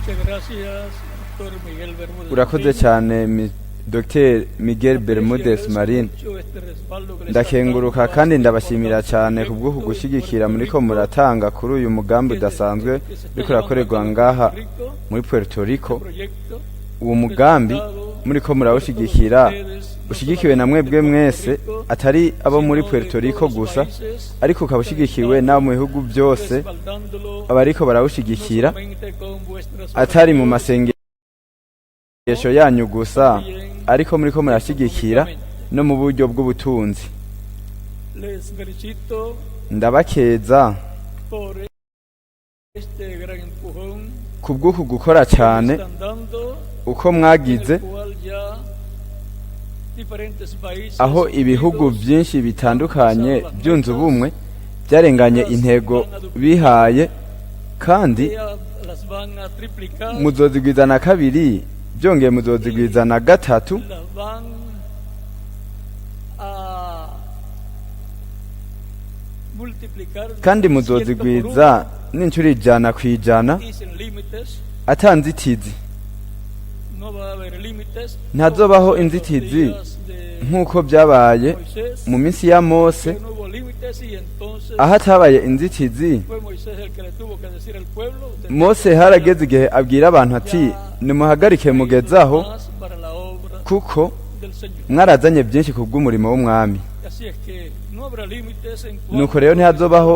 Muchas gracias, doctor Miguel Bermúdez Urakoze Marín. cyane, Dr Miguel Aprecio y Bermúdez agradezco Marín. mucho este respaldo que le están Ndakenguruka dando a kandi este ndabashimira importante cyane kubwo proyecto en kugushyigikira Puerto muriko Rico muratanga kuri uyu mugambi que se, udasanzwe que se está uriko llevando a urakorerwa cabo en ngaha Puerto Rico. muri Puerto Rico. Proyecto Uwo mugambi respaldado muriko por todos murawushigikira, ustedes, no ushigikiwe na solamente mwebwe de Puerto mwese, Rico, atari abo muri sino de Puerto todos Rico los gusa, países ariko ukaba que han ushigikiwe n'abo mu estado bihugu byose respaldándolo abariko no barawushigikira, solamente con vuestras atari mu oraciones, masengesho yanyu gusa, también ariko muriko murashigikira económicamente. no mu buryo bw'ubutunzi. Les felicito Ndabakeza por este gran empujón kubw'uku gukora que le cyane están dando, uko en mwagize, el cual ya diferentes países aho ibihugu unidos byinshi bitandukanye byunze ubumwe byarenganye intego bihaye, kandi ya las van a triplicar, muzozigwiza na kabiri, byongeye muzozigwiza na gatatu, las van a multiplicar kandi 100 por muzozigwiza n'inshuro 100%, uno y sin límites. Ata nzitizi. No va a haber límites Ntazobaho como en los inzitizi días de nk'uko byabaye Moisés, mu minsi ya Mose, que no hubo límites y entonces aho atabaye inzitizi. Fue Moisés el que le tuvo que decir al pueblo: Mose harageze igihe abwira abantu ati: "Nimuhagarike, mugezaho, más para la obra kuko del Señor." mwarazanye byinshi ku bw'umurimo w'umwami." Así es que no habrá límites en Nuko rero cuanto ntihazobaho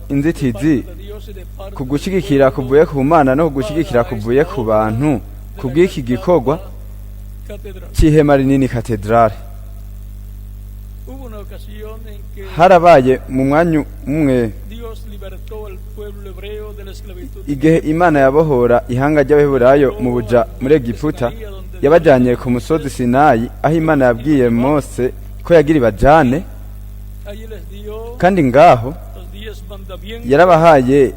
de inzitizi parte de Dios y de parte ku del gushyigikira pueblo kuvuye ku Mana no ku gushyigikira para kuvuye esta ku obra bantu de ku la bw'iki gran gikorwa catedral. cy'ihema rinini katedrale. Hubo una ocasión en que Harabaye mu mwanya umwe Dios libertó al pueblo hebreo de la esclavitud en igihe Imana yabohora ihanga ry'Abaheburayo mu buja muri Egiputa. Yabajyanye ku musozi Sinayi, aho Imana yabwiye Mose ko yagira ibajane. Allí les dio Kandi ngaho los 10 mandamientos yarabahaye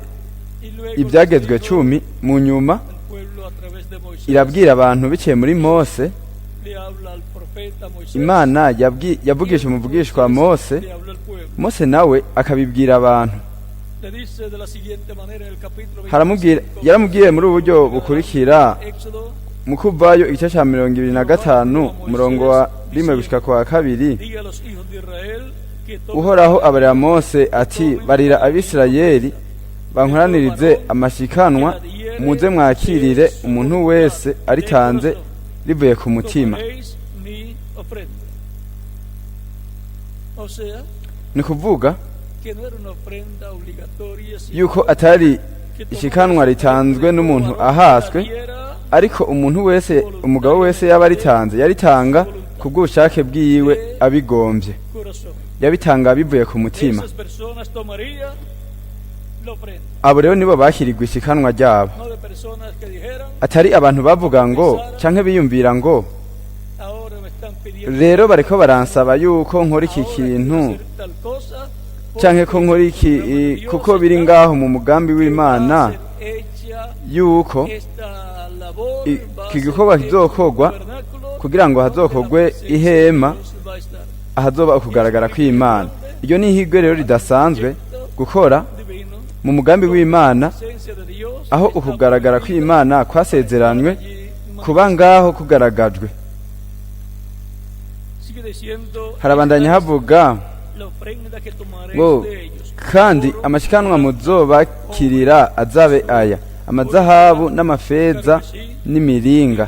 y luego les ibyagezwe dijo 10. Mu nyuma al pueblo a través de Moisés, irabwira abantu biciye muri Mose. Le habla al profeta Moisés, Imana yavugisha umuvugishwa Mose, le habla al pueblo. Mose nawe akabibwira abantu. Le dice de la siguiente manera en el capítulo Haramubwira, 25, yaramubwiye muri ubu buryo bukurikira Éxodo, mu Kuvayo igice cya 25, umurongo wa 1 gushika ku wa 2. Diga a los hijos de Israel que tomen Uhoraho abarira Mose ati: "Barira Abisirayeli bankoranirize amashikanwa, muze mwakirire umuntu wese aritanze rivuye ku mutima." Tomaréis mi ofrenda. O sea, Ni kuvuga que no era una ofrenda obligatoria, sino yuko atari que ishikanwa ritanzwe n'umuntu ahaswe, ariko umuntu wese, umugabo wese yaba aritanze, yaritanga ku bw'ubushake bwiwe abigombye, corazón. yabitanga bivuye ku mutima. Esas personas tomarían la ofrenda, Abo rero nibo bashyirirwa ishikanwa ryabo, no de personas que dijeran: atari abantu bavuga ngo canke biyumvira ngo: "Ahora me están pidiendo, "Rero bariko baransaba yuko nkora iki ahora kintu quiero hacer tal cosa, canke ko nkora iki kuko biri ngaho mu mugambi w'Imana yuko iki gikorwa kizokorwa kugira ngo hazokorwe ihema ahazoba ukugaragara kw'Imana." Iryo ni ihirwe rero ridasanzwe gukora mu mugambi w'Imana, aho ukugaragara kw'Imana kwasezeranywe kuba ngaho kugaragajwe. Harabandanya havuga ngo: "Kandi amashikanwa muzobakirira azabe aya: amazahabu n'amafeza n'imiringa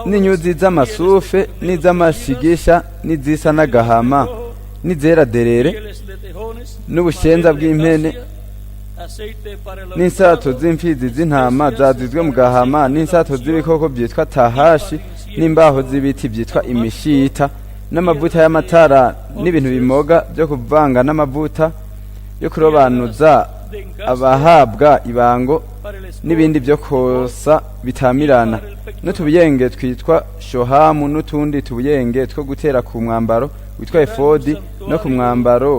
n'inyuzi z'amasufe n'iz'amashigisha n'izisa n'agahama n'izera derere n'ubushenza bw'impene n'insato z'imfizi z'intama zazizwe mu gahama n'insato z'ibikoko byitwa tahashi n'imbaho z'ibiti byitwa imishita n'amavuta y'amatara n'ibintu bimoga byo kuvanga n'amavuta yo kurobanuza abahabwa ibango n'ibindi byo kosa bitamirana n'utubuyenge twitwa shohamu n'utundi tubuyenge two gutera ku mwambaro witwa efodi no ku mwambaro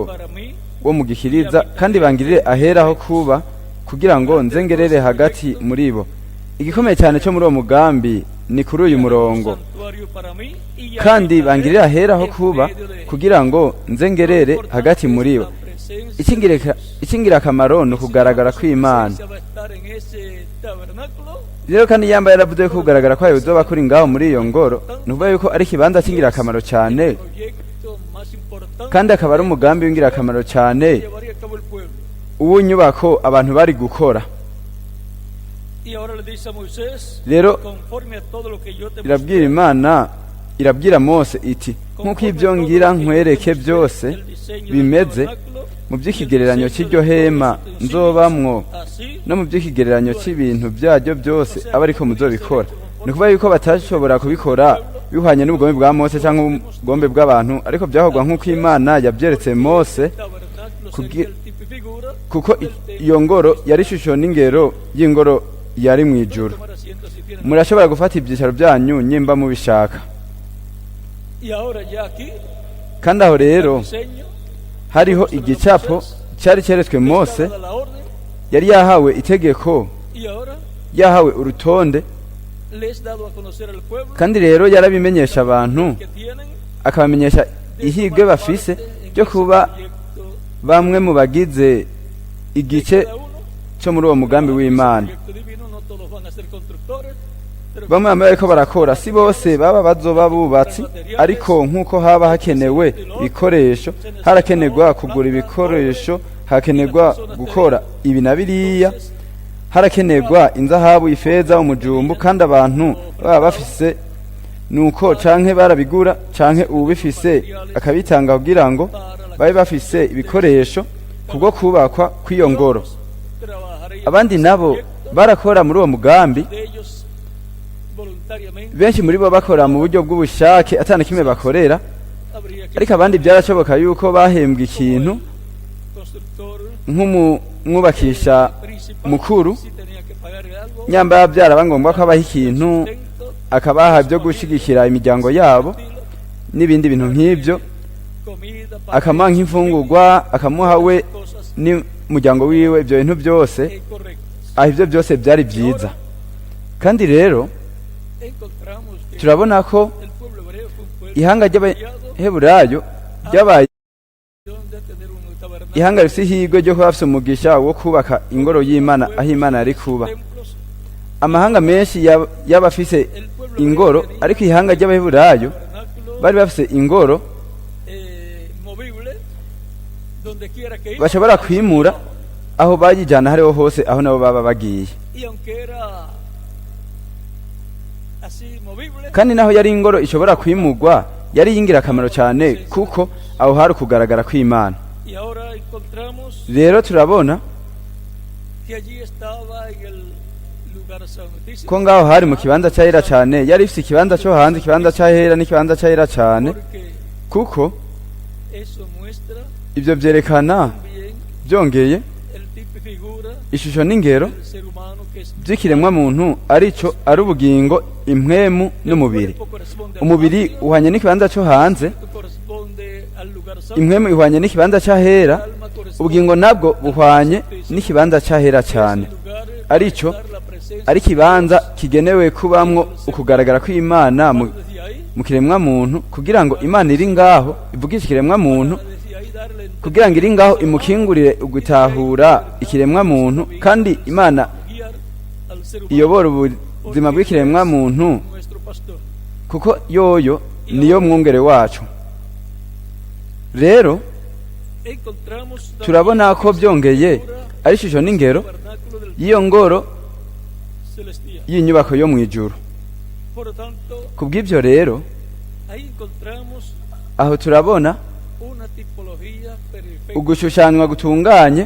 wo mu gikiriza, kandi bangirire aheraho kuba kugira ngo nzengerere hagati muri bo." Igikomeye cyane cyo muri uwo mugambi ni kuri uyu murongo: "Kandi bangirire aheraho kuba kugira ngo nzengerere hagati muri bo." presencia de Dios. Icy'ingirakamaro ni ukugaragara Y si la kw'Imana. presencia va a estar en ese tabernáculo, Rero kandi yamba yaravuze ko kugaragara kwayo uzoba kuri ngaho muri iyo ngoro, ni ukuvuga yuko ari ikibanza cy'ingirakamaro cyane, el proyecto más importante kandi akaba ari umugambi w'ingirakamaro cyane que llevaría a cabo el pueblo. uw'inyubako abantu bari gukora. Y ahora le dice a Moisés, Rero conforme a todo lo que yo te irabwira mostré, Imana, irabwira Mose iti: nk'uko conforme ibyo a todo ngira lo que yo te nkwereke mostré, byose el diseño del bimeze tabernáculo mu y el by'ikigereranyo diseño de cy'iryo todos hema los utensilios, nzobamwo así no mu by'ikigereranyo cy'ibintu byaryo byose, aba ariko muzobikora. Ni ukuvuga yuko batashobora kubikora bihwanye n'ubugome bwa Mose cyangwa ubugombe bw'abantu, ariko byakorwa nk'uko Imana yabyeretse Mose, el tabernáculo sería el tipo y figura kuko iyo ngoro yari ishusho n'ingero y'ingoro yari mu ijuru. tomar asiento si tienen. Murashobora gufata ibyicaro byanyu nyimba mubishaka. Y ahora ya aquí Kandi aho rero el diseño hariho igicapo cyari cyeretswe Mose. estaba la orden Yari yahawe itegeko, y ahora yahawe urutonde, les dado a conocer al pueblo kandi rero yarabimenyesha abantu, que tienen akabamenyesha de ihirwe tomar bafise parte en ryo ese kuba proyecto bamwe mu bagize de igice cada uno. cyo muri uwo mugambi Ese w'Imana. proyecto divino, no todos van a ser constructores, pero Bamwe bamwe bariko barakora, si bose baba bazoba bubatsi, ariko nk'uko haba hakenewe ibikoresho, harakenerwa kugura ibikoresho, hakenerwa gukora ibi na biriya, harakenerwa inzahabu, ifeza, umujumbu, kandi abantu baba bafise nuko canke barabigura canke uwubifise akabitanga kugira ngo babe bafise ibikoresho kubwo kubakwa kw'iyo ngoro. Trabajarían Abandi en ese nabo proyecto, barakora muri uwo mugambi, de ellos voluntariamente benshi muri bo bakora mu buryo bw'ubushake atana kimwe bakorera, habría que ariko abandi byarashoboka yuko bahembwa ikintu constructor nk'umwubakisha principal mukuru. si tenía que pagar algo Nyamba byaraba ngombwa ko abaha ikintu, sustento, akabaha byo gushigikira imiryango yabo n'ibindi bintu nk'ibyo, comida akamuha nk'imfungurwa, akamuha we cosas n'umuryango wiwe ibyo bintu byose. Correctas. Aho ibyo byose byari byiza. Kandi rero Encontramos que turabona ko el pueblo hebreo fue un pueblo ihanga ry'Abaheburayo ryabaye de tener un tabernáculo, ihanga rifite ihirwe ryo kuba bafite umugisha wo kubaka ingoro y'Imana aho Imana yari kuba. Templos. Amahanga menshi yaba afise El pueblo ingoro, hebreo tenía ariko ihanga ry'Abaheburayo tabernáculo bari bafise ingoro movible donde quiera que iba, bashobora kwimura aho bayijyana hariho hose aho nabo baba bagiye. y aunque era así movible, Kandi naho yari ingoro ishobora kwimurwa, yari iy'ingirakamaro cyane kuko aho hari ukugaragara kw'Imana. Y ahora encontramos Rero turabona que allí estaba en el lugar santísimo, ko ngaho hari mu kibanza cy'ahera cyane. Yari ifite ikibanza cyo hanze, ikibanza cy'ahera n'ikibanza cy'ahera cyane, porque kuko eso muestra ibyo byerekana bien byongeye el tipo y figura ishusho n'ingero del ser humano que es. by'ikiremwa muntu, arico ari ubugingo, impwemu n'umubiri. El cuerpo corresponde al Umubiri atrio, uhwanye n'ikibanza cyo hanze, el espíritu corresponde al lugar santo, impwemu ihwanye n'ikibanza cy'ahera, el alma corresponde ubugingo nabwo buhwanye n'ikibanza cy'ahera cyane, al lugar arico para la presencia ari ikibanza kigenewe kubamwo ukugaragara kw'Imana desde ahí, mu kiremwa muntu, kugira ngo Imana iri ngaho ivugishe ikiremwa muntu, desde ahí darle kugira ngo iri ngaho imukingurire ugutahura ikiremwa muntu, kandi Imana guiar al ser humano, iyobora ubuzima bw'ikiremwa muntu, nuestro pastor. kuko yoyo niyo mwungere wacu. Rero Encontramos también turabona ko byongeye ari ishusho n'ingero tabernáculo del y'iyo ngoro celestial. y'inyubako yo mu ijuru. Por lo tanto, Kubw'ibyo rero ahí encontramos aho turabona una tipología perfecta ugushushanywa gutunganye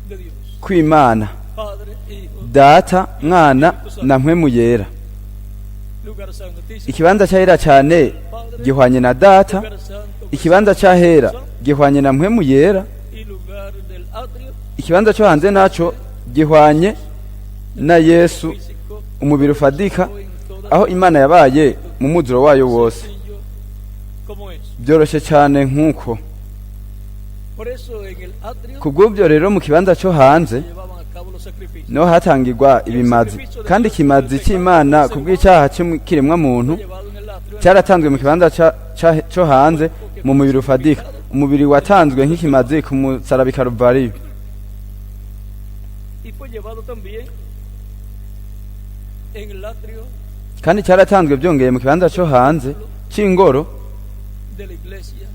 de Dios, kw'Imana Padre, Hijo, Data, Mwana na Mpwemu Yera. Lugar santísimo, Ikibanza cy'ahera cyane gihwanye na Data, lugar santo ikibanza cy'ahera gihwanye na Mpwemu Yera, y lugar del atrio ikibanza cyo hanze naco gihwanye na Yesu, físico umubiri ufadika, en toda aho Imana yabaye mu muzuro wayo wose. Sencillo como es. Byoroshye cyane nk'uko. Por eso en el atrio Kubw'ubyo rero mu kibanza cyo hanze llevaban a cabo los sacrificios. niho hatangirwa ibimazi, kandi ikimazi cy'Imana kubw'icyaha cy'ikiremwa muntu Llevado en el atrio cyaratanzwe mu kibanza cyo hanze mu mubiri ufadika. Umubiri watanzwe nk'ikimazi ku musaraba i Karuvariyo. Y fue llevado también en el atrio Kandi cyaratanzwe byongeye mu kibanza cyo hanze c'ingoro de la iglesia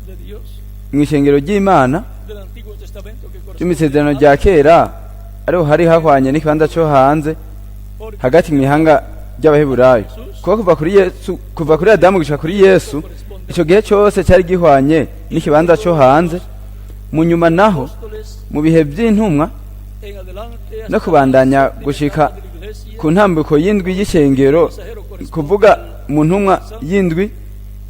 de Dios mu ishengero ry'Imana del Antiguo Testamento que ryo mu isezerano corresponde rya kera, ariho hari hahwanye n'ikibanza cyo hanze porque hagati mu ihanga ry'Abaheburayo, kuko kuva kuri Yesu, kuva kuri Adamu gushika kuri Yesu, ico gihe cyose cyari gihwanye n'ikibanza cyo hanze. Mu nyuma naho, apóstoles mu bihe by'intumwa en adelante no hasta kubandanya la séptima gushika edad de la iglesia, ku ntambuko y'indwi y'ishengero, mensajero corresponde kuvuga mu ntumwa y'indwi,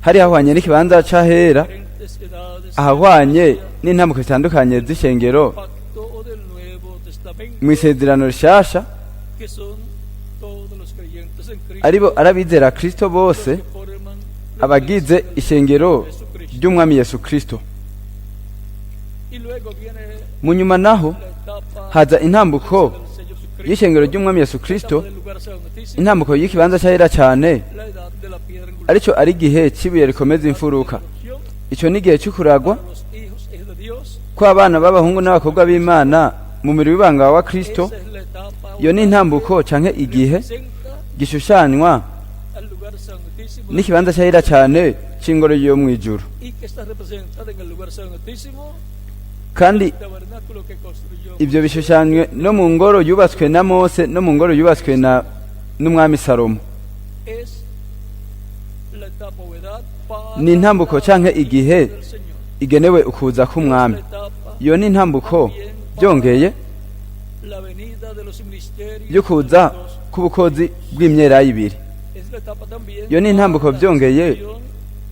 hari hahwanye n'ikibanza c'ahera, diferentes edades ahahwanye n'intambuko zitandukanye z'ishengero pacto o del Nuevo Testamento mu isezerano rishasha, que son todos los creyentes en Cristo, aribo arabizera Kristo bose, los que forman la abagize iglesia del ishengero Jesucristo. ry'Umwami Yesu Kristo. Y luego viene Mu nyuma naho la etapa haza intambuko del Señor Jesucristo, y'ishengero ry'Umwami Yesu la Kristo, etapa del lugar santísimo, intambuko y'ikibanza c'ahera cane, la edad de la piedra angular, arico ari igihe c'ibuye rikomeza imfuruka. adopción Ico ni igihe c'ukuragwa para los hijos e hijas de Dios. kw'abana b'abahungu n'abakobwa b'Imana mu mubiri w'ibanga wa Kristo. Esa es la etapa Iyo ni intambuko canke igihe representa gishushanywa al lugar santísimo n'ikibanza c'ahera cane c'ingoro yo mw'ijuru, y que está representada en el lugar santísimo, kandi el tabernáculo que construyó ibyo bishushanywe no mu ngoro yubatswe na Mose no mu ngoro yubatswe na n'umwami Salomo. Es la etapa o edad para Ni intambuko la canke igihe venida del Señor. igenewe ukuza k'Umwami. La etapa Iyo ni intambuko byongeye la venida de los ministerios yo kuza de los dos. k'ubukozi bw'imyerayo ibiri. Es la etapa también Iyo ni intambuko para la byongeye resurrección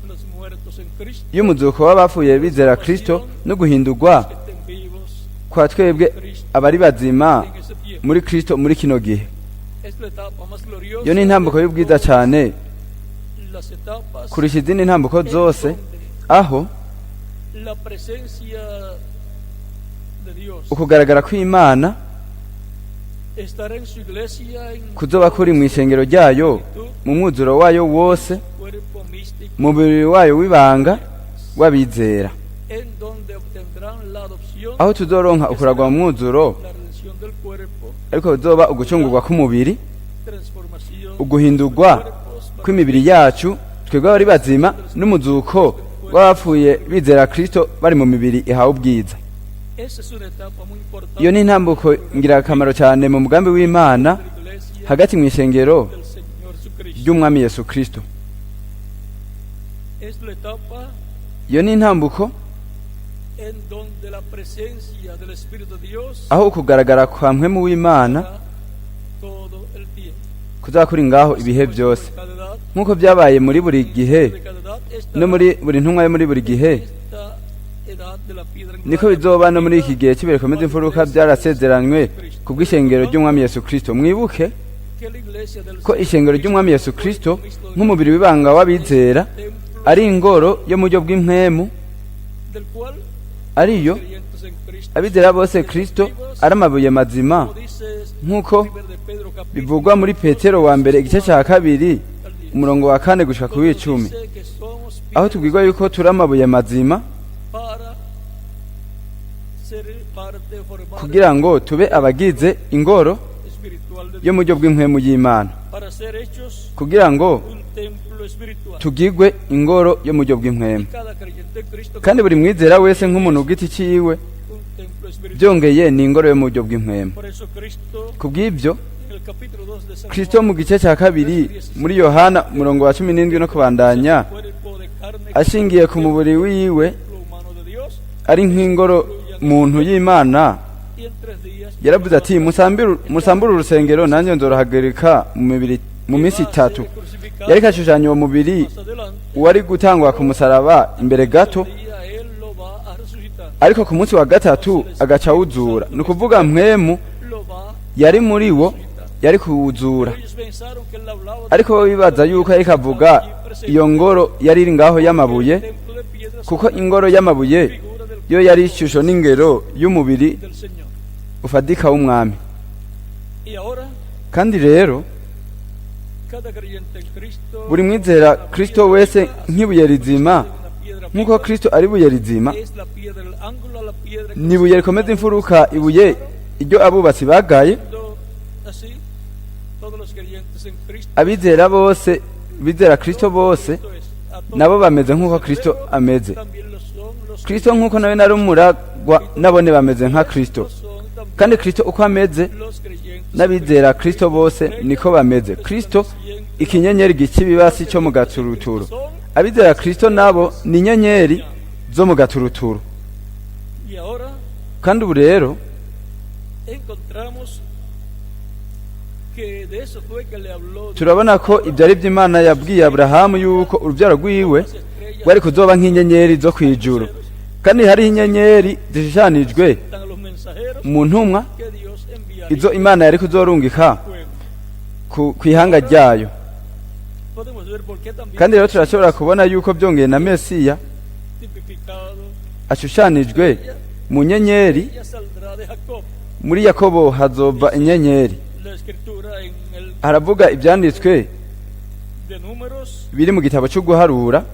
de los muertos en Cristo, y'umuzuko w'abapfuye bizera Kristo no guhindurwa que estén vivos kwa twebwe abari bazima en ese tiempo. muri Kristo muri kino gihe. Es la etapa más gloriosa Iyo ni intambuko de y'ubwiza todas cane las etapas kurusha izindi ntambuko en zose, donde aho la presencia de Dios ukugaragara kw'Imana estará en su iglesia en kuzoba kuri mu ishengero ryayo mu mwuzuro wayo wose, cuerpo místico mu mubiri wayo w'ibanga w'abizera, en donde obtendrán la adopción, aho tuzoronka ukuragwa mu mwuzuro, la redención del cuerpo, ariko bizoba ugucungurwa k'umubiri, transformación uguhindurwa de cuerpos para kw'imibiri yacu twebwe abari bazima n'umuzuko w'abapfuye bizera Kristo bari mu mibiri ihawe ubwiza. Esa es una etapa muy importante Iyo ni intambuko ngirakamaro cyane mu mugambi w'Imana de la iglesia hagati mu ishengero del Señor Jesucristo. ry'Umwami Yesu Kristo. Es la etapa Iyo ni intambuko en donde la presencia del Espíritu de Dios aho ukugaragara kwa mpwemu w'Imana está todo el tiempo. kuzaba kuri ngaho ibihe byose, Cada edad, nk'uko byabaye muri buri gihe de cada edad, esta no muri buri ntumwa yo muri buri gihe, esta edad de la piedra niko bizoba no muri iki gihe cy'ibihe bikomeza imfuruka byarasezeranywe ku bw'ishengero ry'Umwami Yesu Kristo. Mwibuke que la iglesia del ko ishengero ry'Umwami Yesu Kristo nk'umubiri w'ibanga w'abizera ari ingoro yo mu buryo bw'impwemu, del cual ariyo creyentes en Cristo, abizera bose Kristo ari amabuye mazima, como dice nk'uko primer de Pedro capítulo bivugwa muri Petero wa mbere igice cya 2 umurongo wa 4 gushika ku w'icumi, dice que somos aho tubwirwa yuko turi amabuye mazima para ser parte formar kugira ngo tube abagize ingoro espiritual de yo Dios, mu buryo bw'impwemu y'Imana, para ser hechos kugira ngo un templo espiritual. tugigwe ingoro yo mu buryo bw'impwemu. Cada creyente en Cristo Kandi buri mwizera wese nk'umuntu ku giti ciwe un templo espiritual. byongeye ni ingoro yo mu buryo bw'impwemu. Por eso Cristo Kubw'ibyo en el capítulo 2 de San Kristo Juan, mu gice cya 2 muri Yohana umurongo wa 17 no kubandanya, cuerpo de carne ashingiye ku mubiri wiwe templo humano de Dios, ari nk'ingoro muntu y'Imana, y en 3 días yaravuze ati: Musambure urusengero, nanjye nzorohagarika mu mibiri mu minsi itatu." Yariko ashushanya uwo mubiri más adelante uwari gutangwa ku musaraba imbere gato, día él lo va a resucitar, ariko ku munsi wa gatatu agaca awuzura. Ni ukuvuga mpwemu lo va yari muri wo yari kuwuzura. Ellos pensaron que él hablaba Ariko bo bibaza yuko yariko avuga iyo ngoro yari iri ngaho y'amabuye, templo de piedras, kuko ingoro y'amabuye figura del yo yari ishusho n'ingero y'umubiri del Señor. ufadika w'Umwami. Y ahora Kandi rero cada creyente en Cristo buri mwizera Kristo wese nk'ibuye rizima una piedra Nk'uko viva, Kristo ari ibuye rizima, es la piedra del ángulo, la piedra que ni ibuye rikomeza imfuruka, ibuye iryo abubatsi bagaye. siendo así, todos los creyentes en Cristo, Abizera bose, bizera Kristo bose, esto es, a todos nabo bameze nk'uko Kristo ameze. también lo son los Kristo nk'uko nawe nari umuragwa, nabone bameze nka Kristo. lo son también Kandi Kristo uko ameze, los creyentes n'abizera Kristo bose niko bameze. Kristo ikinyenyeri gikibibasi cyo mu gaturuturu, abizera Kristo nabo ni inyenyeri zo mu gaturuturu. Y ahora Kandi ubu rero encontramos que de eso fue que le habló Dios. Turabona ko ibyo ari by'Imana yabwiye Aburahamu yuko urubyaro rwiwe Las estrellas rwari kuzoba nk'inyenyeri zo ku ijuru, kandi hariho inyenyeri zishushanijwe están los mensajeros mu ntumwa que Dios enviaría izo Imana yari kuzorungika al pueblo. ku ihanga ryayo. Podemos ver por qué también Kandi rero turashobora kubona yuko byongeye na Mesiya tipificado ashushanijwe mu nyenyeri. ya saldrá de Jacob. Muri Yakobo hazova inyenyeri. La escritura en el Haravuga ibyanditswe de Números, biri mu gitabo cyo guharura.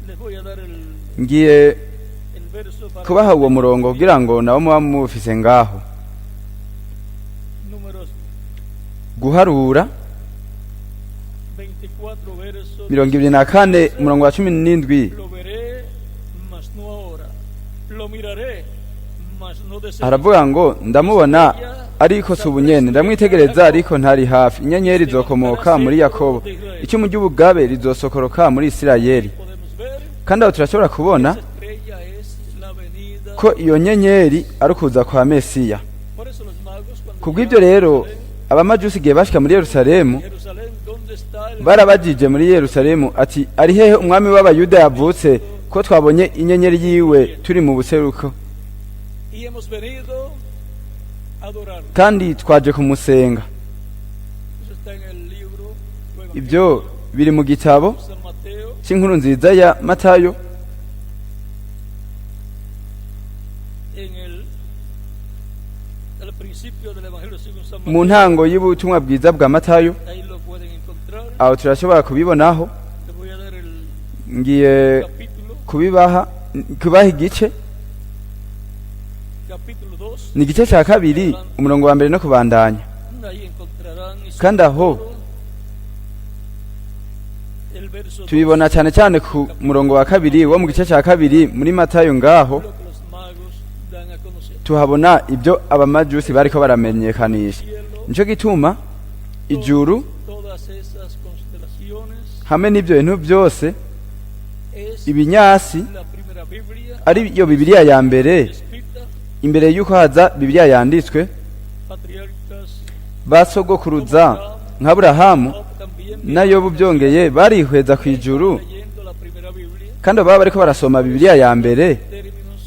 Les voy a dar Ngiye el verso para kubaha uwo murongo kugira ngo nabo muba mufise ngaho. Números Guharura 24 versos. 24 umurongo wa 17. Lo veré, mas no ahora. Lo miraré, mas no de cerca. Haravuga ngo: "Ndamubona ariko si ubunyene, ndamwitegereza ariko ntari hafi. Inyenyeri izokomoka muri Yakobo, icumu ry'ubugabe rizosokoroka muri Isirayeli." Podemos ver Kandi aho turashobora kubona esa estrella es la venida. ko iyo nyenyeri ari ukuza kwa Mesiya. Por eso los magos cuando Kubw'ibyo llegaron a rero, abamajusi igihe bashika muri Yerusalemu, Jerusalén, ¿dónde está el barabajije muri Yerusalemu ati: "Ari hehe umwami w'Abayuda yavutse, ko twabonye inyenyeri yiwe turi mu buseruko, Y hemos venido a adorarlo? kandi twaje kumusenga?" Eso está en el libro do Ibyo Evangelio biri mu gitabo de San Mateo, cy'inkuru nziza ya Matayo, en el principio del Evangelio según San mu Mateo. ntango y'ubutumwa bwiza bwa Matayo. Ahí lo pueden encontrar. Aho turashobora kubibonaho. Les voy a dar el Ngiye capítulo, kubibaha, kubaha igice. Capítulo 2. Ni igice cya kabiri, umurongo wa mbere no kubandanya. Ahí encontrarán y sobre Kandi aho todo el verso 2, tubibona cyane cyane ku murongo wa kabiri wo mu gice cya kabiri muri Matayo. Ngaho lo que los magos dan a conocer. Tuhabona ibyo abamajusi bariko baramenyekanisha. Cielo, Nico gituma ijuru todas esas constelaciones hamwe n'ibyo bintu byose, es ibinyasi, la primera Biblia ari yo Bibiliya ya mbere escrita, imbere y'uko haza Bibiliya yanditswe. Patriarcas Basogokuruza nka Aburahamu Job también na Yobu byongeye barihweza ku ijuru, leyendo la primera Biblia, kandi baba bariko barasoma Bibiliya ya mbere. Términos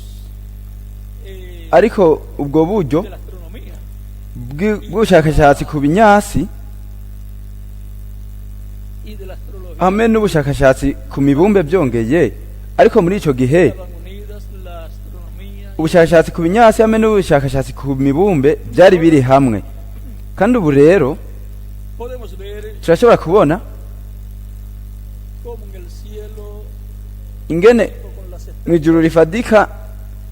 Ariko ubwo buryo de la astronomía bw'ubushakashatsi ku binyasi y de la astrología hamwe n'ubushakashatsi ku mibumbe byongeye, ariko muri ico gihe estaban unidas la astronomía. ubushakashatsi ku binyasi hamwe n'ubushakashatsi ku mibumbe byari biri hamwe. Kandi ubu rero Podemos ver turashobora kubona cómo en el cielo ingene con las mu ijuru rifadika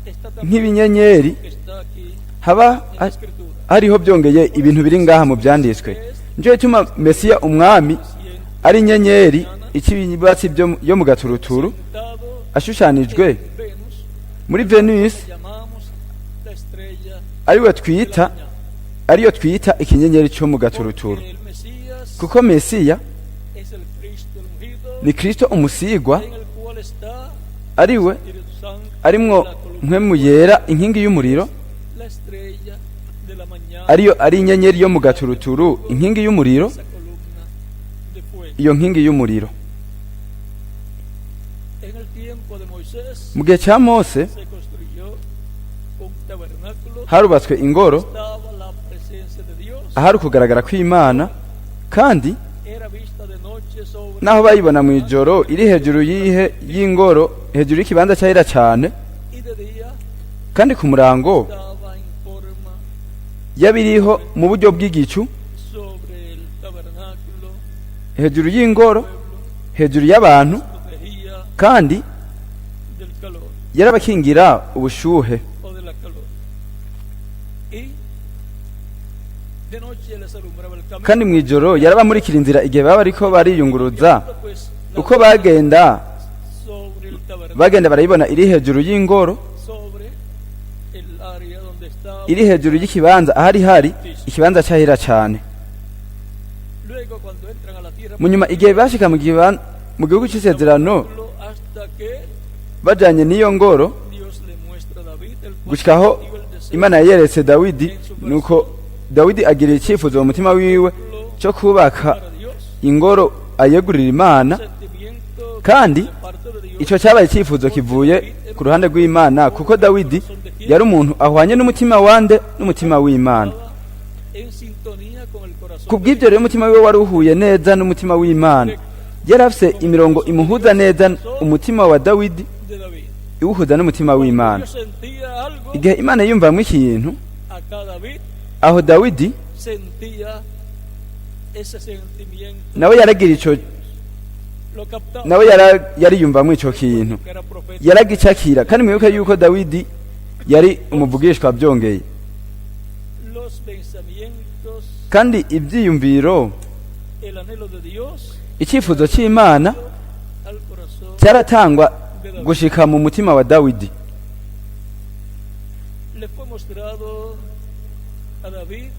está también nk'ibinyenyeri, que está aquí haba en la escritura. hariho byongeye ibintu biri ngaha mu byanditswe. Nico gituma Mesiya umwami Siendo ari inyenyeri ikibatsi yo mu gaturuturu, sentado ashushanijwe en Venus, muri Venus, llamamos la estrella ariwe de la twita mañana. ariyo twita ikinyenyeri cyo mu gaturuturu. Porque el Mesías Kuko Mesiya es el Cristo el ungido, ni Kristo umusigwa, en el cual está ariwe Espíritu Santo, arimwo la columna, mpwemu yera, inkingi y'umuriro, la estrella de la mañana, ariyo ari inyenyeri yo mu gaturuturu, inkingi y'umuriro, esa columna de fuego. iyo nkingi y'umuriro. En el tiempo de Moisés Mu gihe cya Mose se construyó un tabernáculo, harubatswe ingoro estaba la presencia de Dios, ahari ukugaragara kw'Imana, kandi era vista de noche sobre naho bayibona mu ijoro iri hejuru y'ihe y'ingoro, hejuru y'ikibanza cyahera cyane, y de día kandi ku murango estaba en forma yabiriho mu buryo bw'igicu sobre el tabernáculo, hejuru y'ingoro, pueblo, hejuru y'abantu, protegía kandi Yarabakingira ubushuhe. O de la calor. Y de noche les alumbraba el camino. Kandi mu ijoro yarabamurikira inzira igihe baba bariko bariyunguruza. Pues, la Uko bagenda, sobre el tabernáculo, bagenda barayibona iri hejuru y'ingoro, sobre el área donde estaba. Iri hejuru y'ikibanza ahari hari ikibanza cyahera cyane. Luego, cuando entran a la tierra, Mu nyuma igihe bashika mu gihugu cy'isezerano hasta que bajanye n'iyo ngoro, Dios le muestra a David el cual gushikaho dio el deseo Imana yayeretse Dawidi, nuko Dawidi agira icyifuzo mu mutima wiwe cyo kubaka para Dios, ingoro ayegurira Imana. Sentimiento Kandi de parte de Dios icyo cyabaye icyifuzo kivuye ku ruhande rw'Imana, kuko Dawidi yari umuntu ahwanye n'umutima wande? N'umutima w'Imana. En sintonía con el corazón Ku bw'ibyo rero umutima wiwe wari uhuye neza n'umutima w'Imana. Yari afise imirongo imuhuza neza, umutima wa Dawidi de David. iwuhuza n'umutima w'Imana. Yo sentía algo, Igihe Imana yiyumvamwo ikintu, acá David aho Dawidi sentía ese sentimiento, nawe yaragira ico, lo captaba, nawe yariyumvamwo ico kintu, que era profeta. yaragicakira. Kandi mwibuke yuko Dawidi yari umuvugishwa byongeye. Los pensamientos, Kandi ibyiyumviro, el anhelo de Dios icyifuzo cy'Imana al corazón cyaratangwa gushika mu mutima wa Dawidi. Le fue mostrado a David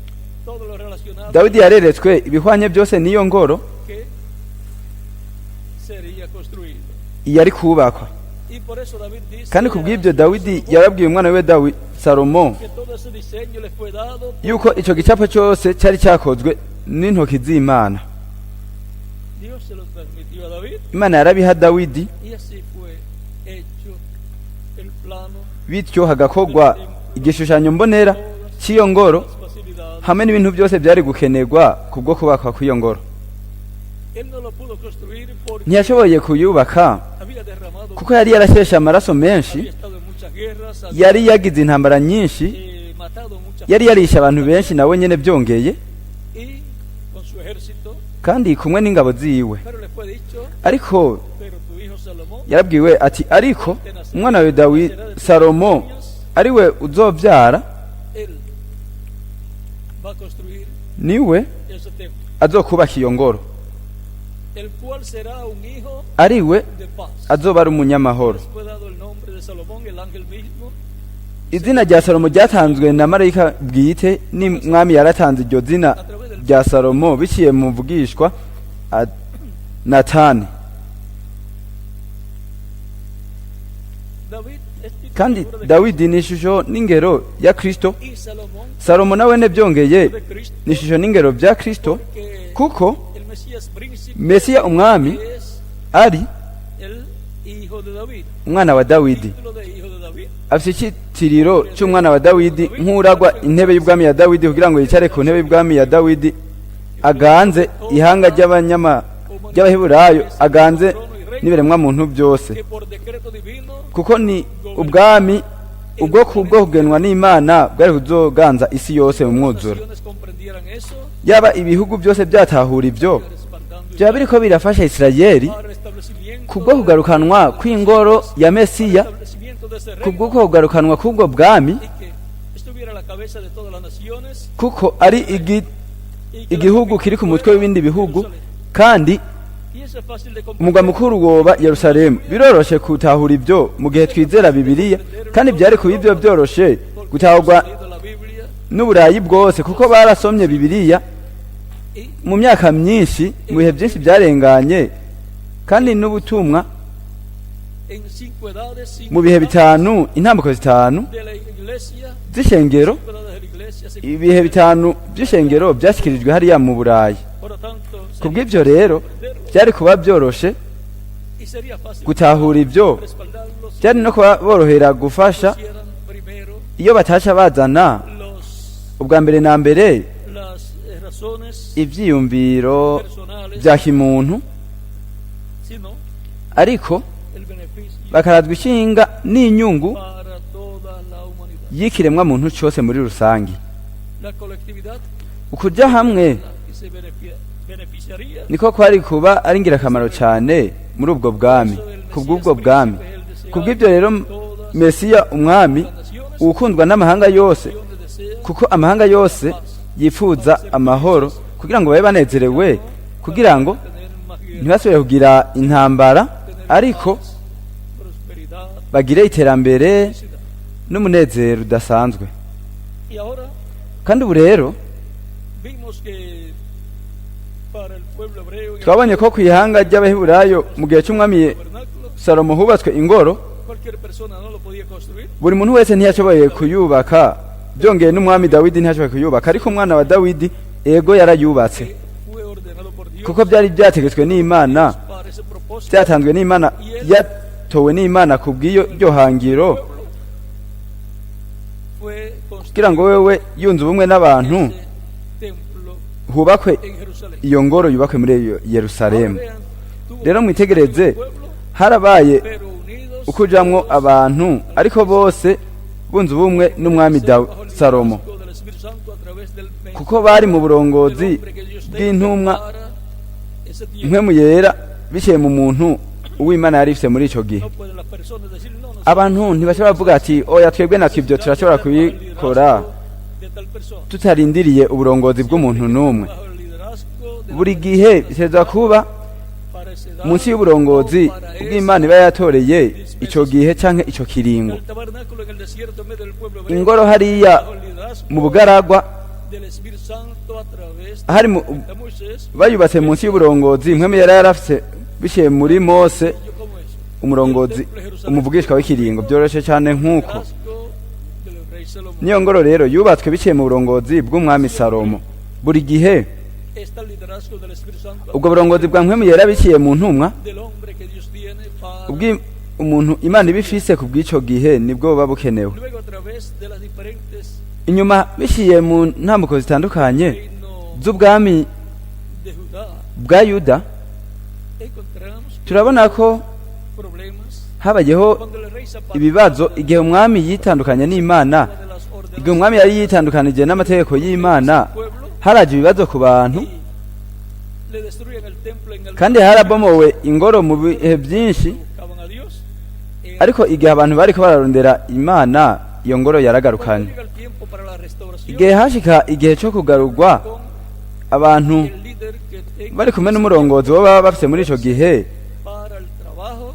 todo lo relacionado Dawidi yareretswe ibihwanye byose n'iyo ngoro que sería construido. yari kubakwa. Y por eso David dice Kandi kubw'ibyo Dawidi yarabwiye umwana we Dawi Salomo que todo ese diseño le fue dado. yuko icyo gicapo cyose cyari cyakozwe n'intoki z'Imana. Dios se lo transmitió a David Imana yarabiha Dawidi, y así fue hecho el plano, bityo hagakorwa igishushanyo mbonera cy'iyo ngoro las facilidades. hamwe n'ibintu byose byari gukenerwa kubwo kubakwa kw'iyo ngoro. Él no lo pudo construir porque Ntiyashoboye kuyubaka había derramado, kuko yari yarasheshe amaraso menshi, había estado en muchas guerras, había yari yagize intambara nyinshi, matado muchas yari yarishe abantu benshi nawe nyene byongeye, y con su ejército, kandi kumwe n'ingabo ziwe. Pero le fue dicho, Ariko pero tu hijo Salomón yarabwiwe ati: "Ariko umwana wawe Dawidi Salomo ariwe uzovyara, él va a construir niwe ese templo, azokubaka iyo ngoro, el cual será un hijo ariwe de paz." azoba ari umunyamahoro." Les fue dado el nombre de Salomón, el ángel mismo, Izina rya Salomo ryatanzwe na marayika bwite, ni mwami yaratanze iryo zina a través del rya Salomo biciye mu mvugishwa Natani. David es tipo Kandi figura de Dawidi ni ishusho n'ingero ya Kristo. Y Salomón Salomo nawe ne byongeye de Cristo, ni ishusho n'ingero bya Kristo, porque kuko el Mesías príncipe Mesiya umwami es ari el hijo de David, umwana wa Dawidi. Título de hijo de David. Afite icyitiriro cy'umwana wa Dawidi, nk'uragwa intebe y'ubwami ya Dawidi, kugira ngo yicare ku ntebe y'ubwami ya Dawidi, aganze ihanga ry'abanyama ry'Abaheburayo, aganze n'ibiremwa muntu byose, Que por decreto divino kuko ni ubwami ubwo kubwo kugenwa n'Imana bwari kuzoganza isi yose mu las mwuzuro. Naciones comprendieran eso, Yaba ibihugu byose byatahura ibyo, respaldando byaba biriko birafasha Isirayeli para restablecimiento kubwo kugarukanwa kw'ingoro ya Mesiya, establecimiento de ese reino kubwo kugarukanwa k'ubwo bwami, y que estuviera a la cabeza de todas las naciones kuko ari y que la igihugu kiri ku mutwe w'ibindi bihugu, kandi Y eso es fácil de comprender. umugwa mukuru woba Yerusalemu. Biroroshe gutahura ibyo mu gihe twizera Bibiliya, kandi byari kuba ibyo byoroshe Porque gutahurwa hemos leído la Biblia n'Uburayi bwose, kuko barasomye Bibiliya y mu myaka myinshi, mu bihe byinshi byarenganye, kandi n'ubutumwa en cinco edades, cinco mu bihe etapas bitanu, intambuko zitanu de la iglesia, z'ishengero, cinco edades de la iglesia, se ibihe bitanu by'ishengero byashyikirijwe hariya mu Burayi. Por lo tanto, Ku bw'ibyo rero comprenderlo byari kuba byoroshe y sería fácil gutahura ibyo, respaldarlo si byari no kuba borohera gufasha pusieran primero iyo batasha bazana los, ubwa mbere na mbere las razones ibyiyumviro personales, bya kimuntu, sino ariko el beneficio bakarazwa ishinga n'inyungu para toda la humanidad. y'ikiremwa muntu cyose muri rusange. La colectividad Ukujya hamwe la que se beneficiaría niko kwari kuba ari ingirakamaro cyane muri ubwo bwami, kubw'ubwo bwami. Kubw'ibyo rero toda Mesiya umwami ukundwa n'amahanga yose, kuko amahanga yose yifuza amahoro kugira ngo babe banezerewe, kugira ngo ntibasubire kugira intambara, ariko bagire iterambere n'umunezero udasanzwe. Kandi ubu rero twabonye ko ku ihanga ry'Abaheburayo mu gihe cy'umwami Salomo hubatswe ingoro. Buri muntu wese ntiyashoboye kuyubaka, byongeye n'umwami Dawidi ntiyashoboye kuyubaka, ariko umwana wa Dawidi ego yarayubatse, kuko byari byategetswe n'Imana, byatanzwe n'Imana, yatowe n'Imana ku bw'iyo ryo hangiro, kugira ngo wewe yunze ubumwe n'abantu hubakwe iyo ngoro, yubakwe muri Yerusalemu. Rero mwitegereze, harabaye ukujamwo abantu, ariko bose bunze ubumwe n'umwami Salomo, kuko bari mu burongozi bw'intumwa Mpwemu Yera biciye mu muntu uw'Imana yari ifise muri ico gihe. Abantu ntibashobora kuvuga ati: "Oya, twebwe natwe ibyo turashobora kubikora tutarindiriye uburongozi bw'umuntu n'umwe." Buri gihe bitezwa kuba munsi y'uburongozi bw'Imana iba yatoreye ico gihe canke ico kiringo. Ingoro hariya mu bugaragwa hari bayubatse munsi y'uburongozi Mpwemu yari yarafise biciye muri Mose, umurongozi, umuvugishwa w'ikiringo. Byoroshe cyane nk'uko niyo ngoro rero yubatswe biciye mu burongozi bw'umwami Salomo. Buri gihe ubwo burongozi bwa Mpwemu Yera biciye mu ntumwa umuntu Imana iba ifise ku bw'icyo gihe nibwo buba bukenewe. Inyuma biciye mu ntambuko zitandukanye z'ubwami bwa Yuda, turabona ko habayeho ibibazo igihe umwami yitandukanye n'Imana. Igihe umwami yari yitandukanije n'amategeko y'Imana, haraje ibibazo ku bantu, kandi harabomowe ingoro mu bihe byinshi. Ariko igihe abantu bariko bararondera Imana, iyo ngoro yaragarukanye. Igihe hashika igihe cyo kugarurwa, abantu bari kumwe n'umurongozi bo baba bafise muri ico gihe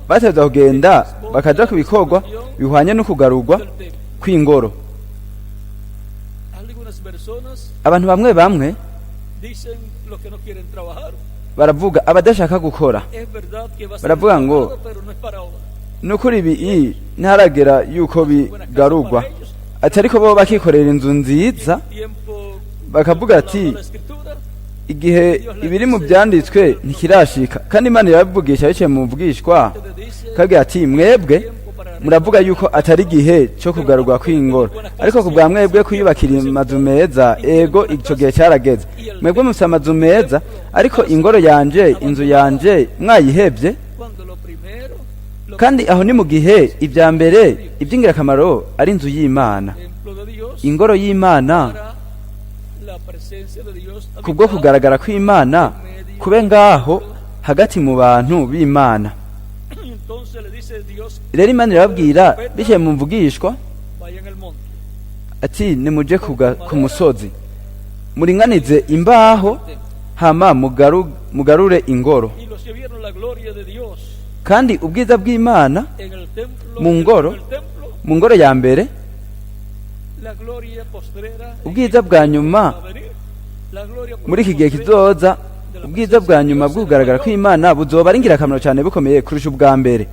bateza kugenda bakaja ku bikorwa bihwanye no kugarurwa kw'ingoro. Abantu bamwe bamwe baravuga, abadashaka gukora baravuga ngo: "Nukuri ibi ntaragera yuko bigarurwa." Ati ariko bo bakikorera inzu nziza, bakavuga ati: "Igihe ibiri mu byanditswe ntikirashika." Kandi Imana irabivugisha biciye mu mvugishwa, kabwira ati: "Mwebwe muravuga yuko atari igihe cyo kugarurwa kw'ingoro, ariko ku bwa mwebwe kwiyubakira amazu meza, ego icyo gihe cyarageze. Mwebwe mufite amazu meza, ariko ingoro yanje, inzu yanje mwayihebye." Kandi aho ni mu gihe ibya mbere, iby'ingirakamaro ari inzu y'Imana, ingoro y'Imana, kubwo kugaragara kw'Imana kube ngaho hagati mu bantu b'Imana. Rero Imana irababwira biciye mu mvugishwa ati: "Nimuje ku musozi, muringanize imbaho, hama mugarure ingoro." Kandi ubwiza bw'Imana mu ngoro ya mbere, ubwiza bwa nyuma muri iki gihe kizoza, ubwiza bwa nyuma bw'ukugaragara kw'Imana buzoba ari ingirakamaro cyane, bukomeye kurusha ubwa mbere.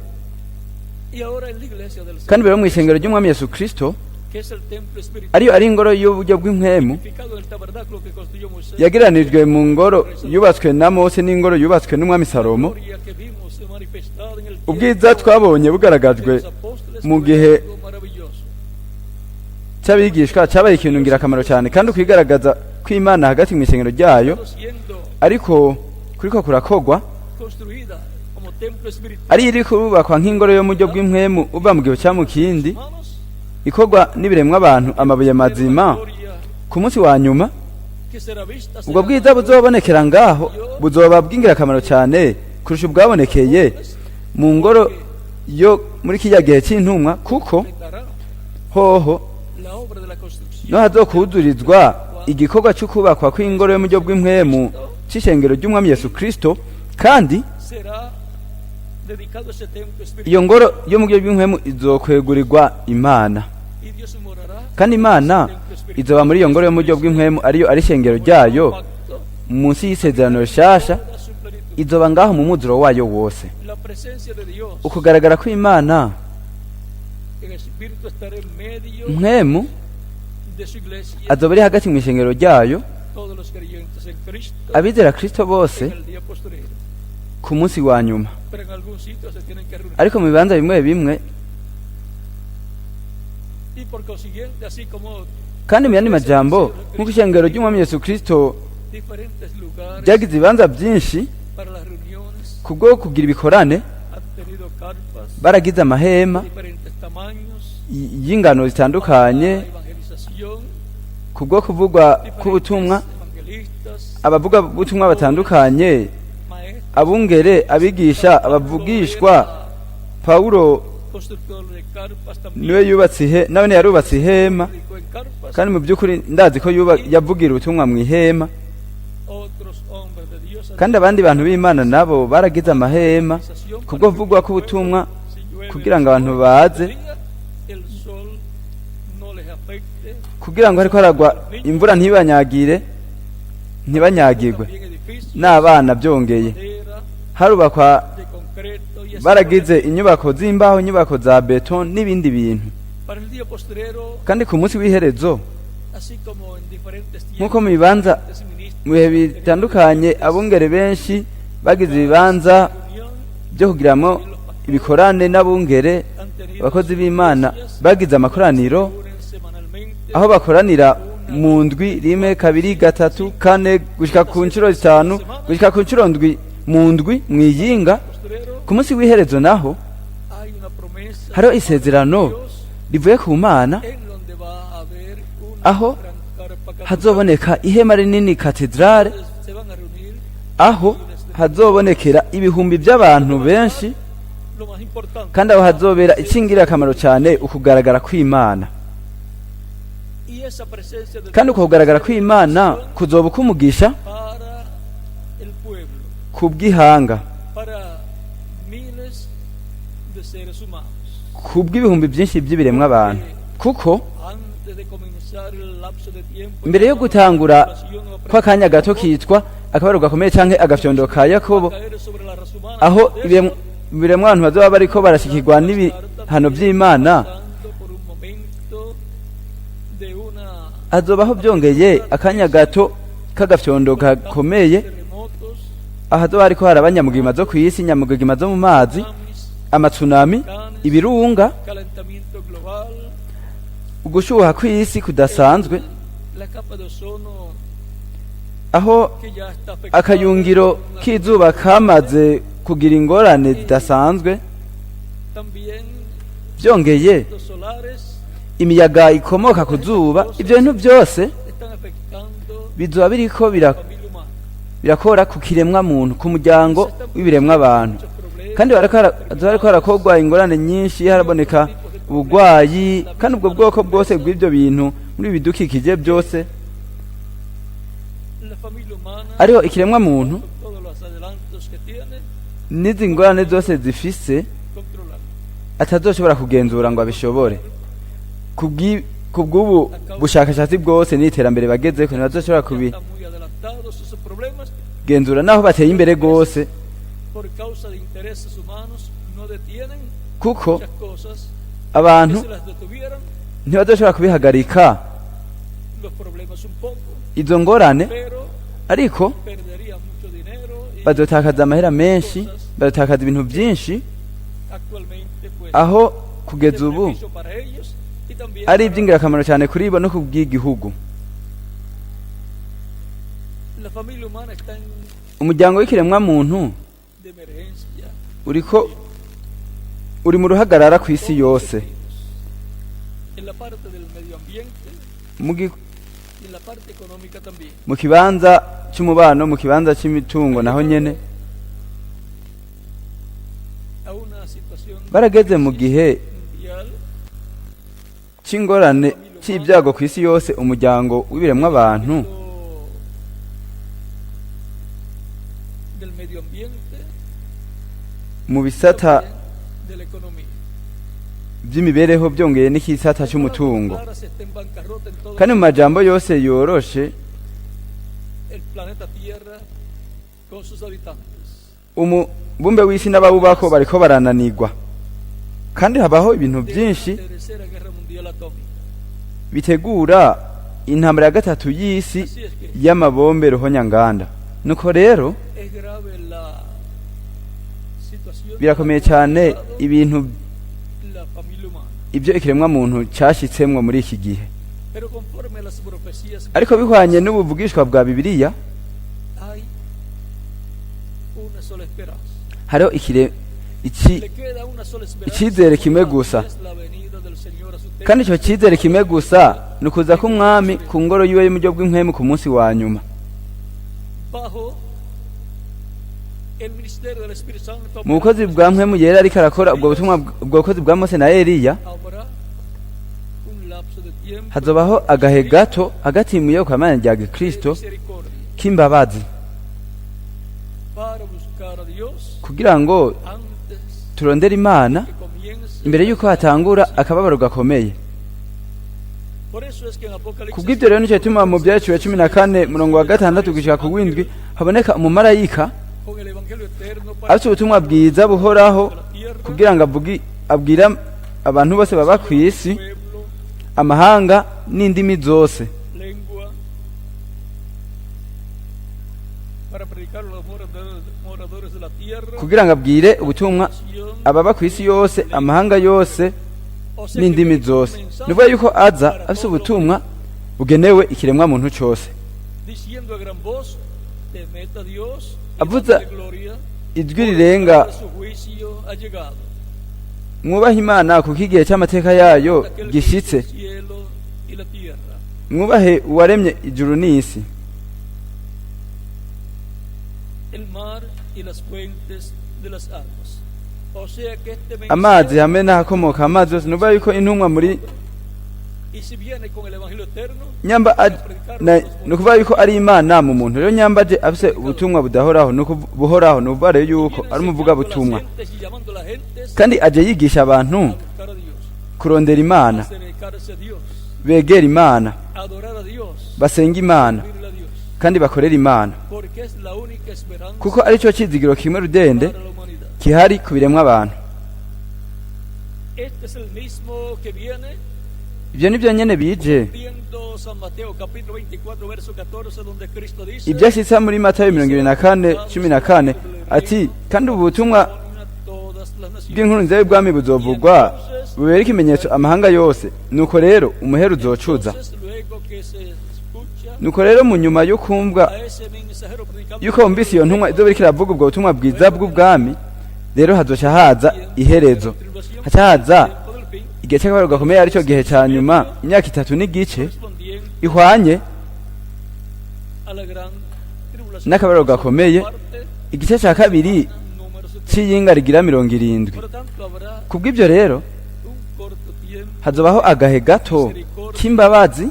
Kandi rero mu ishengero ry'umwami Yesu Kristo, ariyo ari ingoro y'uburyo bw'impwemu, yagereranijwe mu ngoro yubatswe na Mose n'ingoro yubatswe n'umwami Salomo, ubwiza twabonye bugaragajwe mu gihe cy'abigishwa cyabaye ikintu ngirakamaro cyane. Kandi ukwigaragaza kw'Imana hagati mu ishengero ryayo ariko kuriko kurakogwa, ari iri kubakwa nk'ingoro yo mu buryo bw'impwemu uva mu gihe cya mu kindi, ikorwa n'ibiremwa abantu, amabuye mazima, ku munsi wa nyuma ubwo bwiza buzobonekera ngaho buzoba bw'ingirakamaro cyane kurusha ubwabonekeye mu ngoro yo muri kiriya gihe cy'intumwa, kuko completará hoho la obra de la construcción no hazokuzurizwa igikorwa cyo kubakwa kw'ingoro yo mu buryo bw'impwemu c'ishengero ry'Umwami Yesu Kristo, kandi será dedicado ese templo espiritual iyo ngoro yo mu buryo bw'impwemu izokwegurirwa Imana, y Dios morará kandi Imana izoba muri iyo ngoro yo mu buryo bw'impwemu, ariyo ari ishengero ryayo, pacto munsi y'isezerano rishasha. toda su plenitud. Izoba ngaho mu muzuro wayo wose. La presencia de Dios Ukugaragara kw'Imana en espíritu estará en medio mpwemu de su iglesia, azoba ari hagati mu ishengero ryayo, todos los creyentes en Cristo abizera Kristo bose en el día postrero. ku munsi wa nyuma. Pero en algún sitio se tienen que reunir. Ariko mu bibanza bimwe bimwe, Y por consiguiente, así como kandi mu yandi majambo, nk'uko ishengero ry'Umwami Yesu Kristo diferentes lugares ryagize ibibanza byinshi para las reuniones kubwo kugira ibikorane, han tenido carpas baragize amahema de diferentes tamaños y'ingano zitandukanye para la evangelización, kubwo kuvugwa k'ubutumwa, evangelistas, abavuga butumwa batandukanye, maestros, abungere, abigisha, abavugishwa. Pawulo constructor de carpas también, niwe yubatse ihe nawe yarubatse ihema, predicó en carpas, kandi mu by'ukuri ndazi ko yavugira ubutumwa mu ihema. Otros hombres de Dios han Kandi abandi bantu b'Imana nabo baragize amahema kubwo kuvugwa k'ubutumwa, si llueve, kugira ngo abantu baze, día, el sol no les afecte, kugira ngo hariko haragwa imvura ntibanyagire, ntibanyagirwe también edificios n'abana. Byongeye, madera, harubakwa, de concreto y así. baragize inyubako z'imbaho, inyubako za beto n'ibindi bintu. Para el día postrero, Kandi ku munsi w'iherezo, así como en diferentes nk'uko mu bibanza diferentes ministros mu bihe bitandukanye abungere benshi bagize ibibanza reunión byo kugiramwo ibikorane n'abungere, han tenido abakozi b'Imana bagize amakoraniro reúnen semanalmente aho bakoranira mu ndwi rimwe, kabiri, gatatu, kane, gushika ku nshuro zitanu, gushika ku nshuro ndwi mu ndwi mwiyinga. Postrero Ku munsi w'iherezo naho, hay una promesa hariho isezerano Dios rivuye ku Mana en donde va a haber una aho gran carpa catedral. hazoboneka ihema rinini, katedrale, Se van a reunir aho hazobonekera ibihumbi by'abantu benshi, lo más importante kandi aho hazobera ikingirakamaro cyane, ukugaragara kw'Imana. Y esa presencia de Kandi Dios uko kugaragara kw'Imana kuzoba ukumugisha para el pueblo, ku bw'ihanga, para miles de seres humanos. ku bw'ibihumbi byinshi by'ibiremwa abantu, kuko Antes de comenzar el lapso de tiempo mbere yo gutangura kw'akanya gato kitwa akabaro gakomeye canke agafyondo ka Yakobo, caer sobre la raza humana aho ibiremwa abantu bazoba bariko barashikirwa n'ibihano vy'Imana, pasando por un momento de una hazobaho byongeye akanya gato k'agafyondo gakomeye, terremotos, ahazoba hariko haraba nyamugigima zo kw'isi, nyamugigima zo mu mazi, tsunamis, amatsunami, ibirunga, calentamiento global, ugushuha kw'isi kudasanzwe, la capa de ozono aho que ya está afectada akayungiro k'izuba kamaze kugira ingorane zidasanzwe. También Byongeye, los solares imiyaga ikomoka ku zuba, ibyo bintu byose están afectando bizoba biriko la familia humana. birakora ku kiremwa muntu, ku muryango w'ibiremwa abantu. Muchos problemas, Kandi bariko harakogwa ingorane nyinshi, haraboneka ubugwayi, kandi ubwo bwoko bwose bw'ibyo bintu muri ibi bidukikije byose, la familia humana ariho ikiremwa muntu con todos los adelantos que tiene n'izi ngorane zose zifise controlar. atazoshobora kugenzura ngo abishobore. Kubw'ubu bushakashatsi bwose n'iterambere bagezeko, ntibazoshobora Ya están muy adelantados esos problemas kubigenzura naho bateye imbere rwose, por causa de intereses humanos no detienen kuko muchas cosas que abantu se las detuvieran ntibazoshobora kubihagarika los problemas un poco, izo ngorane, pero ariko perderían mucho dinero y bazotakaza amahera menshi, bazotakaza ibintu byinshi, actualmente pues aho de kugeza ubu beneficio para ellos y también ari para iby'ingirakamaro cyane kuri bo no ku bw'igihugu. La familia humana está en Umuryango w'ikiremwa muntu de emergencia uriko uri mu ruhagarara ku isi yose, en la parte del medio ambiente y en la parte económica también. mu kibanza cy'umubano, mu kibanza cy'imitungo naho nyene. A una situación Barageze mu gihe mundial, c'ingorane c'ibyago ku isi yose, umuryango w'ibiremwa abantu, del medio ambiente, mu bisata de la economía. by'imibereho, byongeye n'ikisata c'umutungo. Clara se está en bancarrota en todo Kandi mu majambo yose yoroshe, el planeta Tierra con sus habitantes. Umubumbe w'isi n'abawubako bariko barananirwa, kandi habaho ibintu De byinshi una tercera guerra mundial atómica. bitegura intambara ya gatatu y'isi Así es que y'amabombe ruhonyanganda. Nuko rero es grave la situación birakomeye cyane ibintu la familia humana. ibyo ikiremwa muntu cyashyitsemwo muri iki gihe. Pero conforme a las profecías Ariko bihwanye n'ubuvugishwa bwa Bibiliya, hay una sola esperanza. hariho ikire iki Le queda una sola esperanza. icyizere kimwe gusa. Es la venida del Señor a su templo. Kandi icyo cyizere kimwe gusa ni ukuza k'umwami ku ngoro yiwe y'umuryo bw'impwemu ku munsi wa nyuma. Bajo el ministerio del Espíritu Santo Mu bukozi bwa mpwemu yera ariko arakora ubwo butumwa, ubwo bukozi bwa Mose na Eliya, habrá un lapso de tiempo hazobaho agahe gato hagati mu iyobokamana rya gikristo de misericordia k'imbabazi para buscar a Dios kugira ngo antes turondere Imana que comience. imbere y'uko hatangura akababaro gakomeye. Por eso es que en Apocalipsis Kubw'ibyo rero nicyo gituma mu Byaciwe 14 murongo wa 6 gushika ku w'indwi haboneka umumarayika con el evangelio eterno para afite ubutumwa bwiza buhoraho la tierra, kugira ngo avugi abwira abantu bose baba ku isi, pueblo, amahanga n'indimi zose, lengua, para predicar a los moradores de la tierra, kugira ngo abwire ubutumwa nación, ababa ku isi yose, amahanga yose o sea que n'indimi viene con zose. un mensaje Ni ukuvuga yuko aza para afise todo ubutumwa bugenewe ikiremwa muntu cose, diciendo a gran voz, temed a Dios y Avuza dadle gloria, ijwi porque rirenga: la hora de su juicio ha llegado. "Mwubahe Imana kuko igihe cy'amateka yayo Aquel que hizo gishitse. el cielo y la tierra, Mwubahe uwaremye ijuru n'isi, el mar y las fuentes de las aguas." O sea que este amazi mensaje, hamwe n'ahakomoka amazi yose. Nuvuga yuko intumwa muri y si viene con el evangelio eterno, nyamba ni ukuvuga yuko ari Imana mu muntu. Rero nyamba aje afise ubutumwa budahoraho, ni buhoraho, ni ukuvuga rero yuko viene ari enseñando a las umuvugabutumwa, gentes y llamando a las gentes kandi aje yigisha abantu a buscar a Dios, kurondera Imana, acercarse a Dios, begera Imana, adorar a Dios, basenga Imana, servirle a Dios, kandi bakorera Imana, porque es la única esperanza kuko aricyo cyizigiro kimwe rudende para la humanidad. kihari ku biremwa abantu. Este es el mismo que viene Ibyo ni byo nyene bije viendo San Mateo capítulo 24 verso 14, donde Cristo dice: ibyo ashitsa muri Matayo 24:14 ati: "Kandi ubu butumwa a todas las naciones. bw'inkuru nziza y'ubwami buzovugwa bubere ikimenyetso amahanga yose, nuko rero umuhero uzocuza." Entonces, luego que se escucha Nuko rero mu nyuma yo kumvwa a ese mensajero predicando yuko wumvise iyo ntumwa izoba iriko iravuga ubwo butumwa bwiza bw'ubwami, rero hazoca haza iherezo, haca haza tiempo del fin igihe cy'akababaro gakomeye, aricyo gihe ca nyuma, imyaka 3 n'igice correspondiente ihwanye a la gran tribulación. n'akababaro gakomeye, Parte igice ca kabiri número 70. c'iyinga rigira 70. Por lo tanto, habrá Kubw'ibyo rero un corto tiempo hazobaho agahe gato k'imbabazi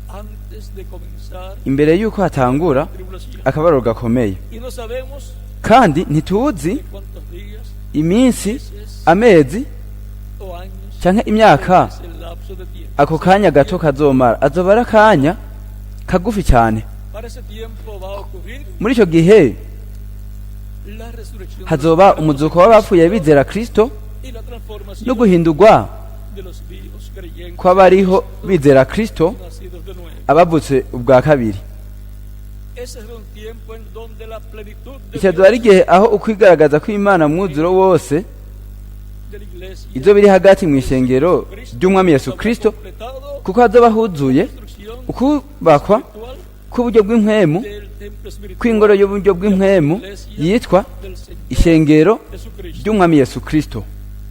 antes de comenzar imbere y'uko hatangura la tribulación. akababaro gakomeye. Y no sabemos Kandi ntituzi de cuántos días, iminsi, meses amezi o años canke imyaka es el lapso de tiempo. ako kanya gato kazomara. Azoba ari akanya kagufi cyane. Para ese tiempo va a ocurrir Muri icyo gihe la resurrección de los hazoba muertos umuzuko w'abapfuye bizera Kristo y la transformación no guhindurwa de los vivos creyentes kw'abariho bizera Kristo, nacidos de nuevo. abavutse ubwa kabiri. Ese es un tiempo en donde la plenitud de Icyo azoba ari Dios, igihe aho ukwigaragaza kw'Imana mwuzuro wose de la iglesia ibyo biri hagati mu ishengero ry'umwami Yesu habrá Kristo, completado kuko hazoba huzuye construcción ukubakwa espiritual k'uburyo bw'impwemu, del templo espiritual kw'ingoro y'uburyo bw'impwemu yitwa del Señor ishengero Jesucristo. ry'umwami Yesu Kristo.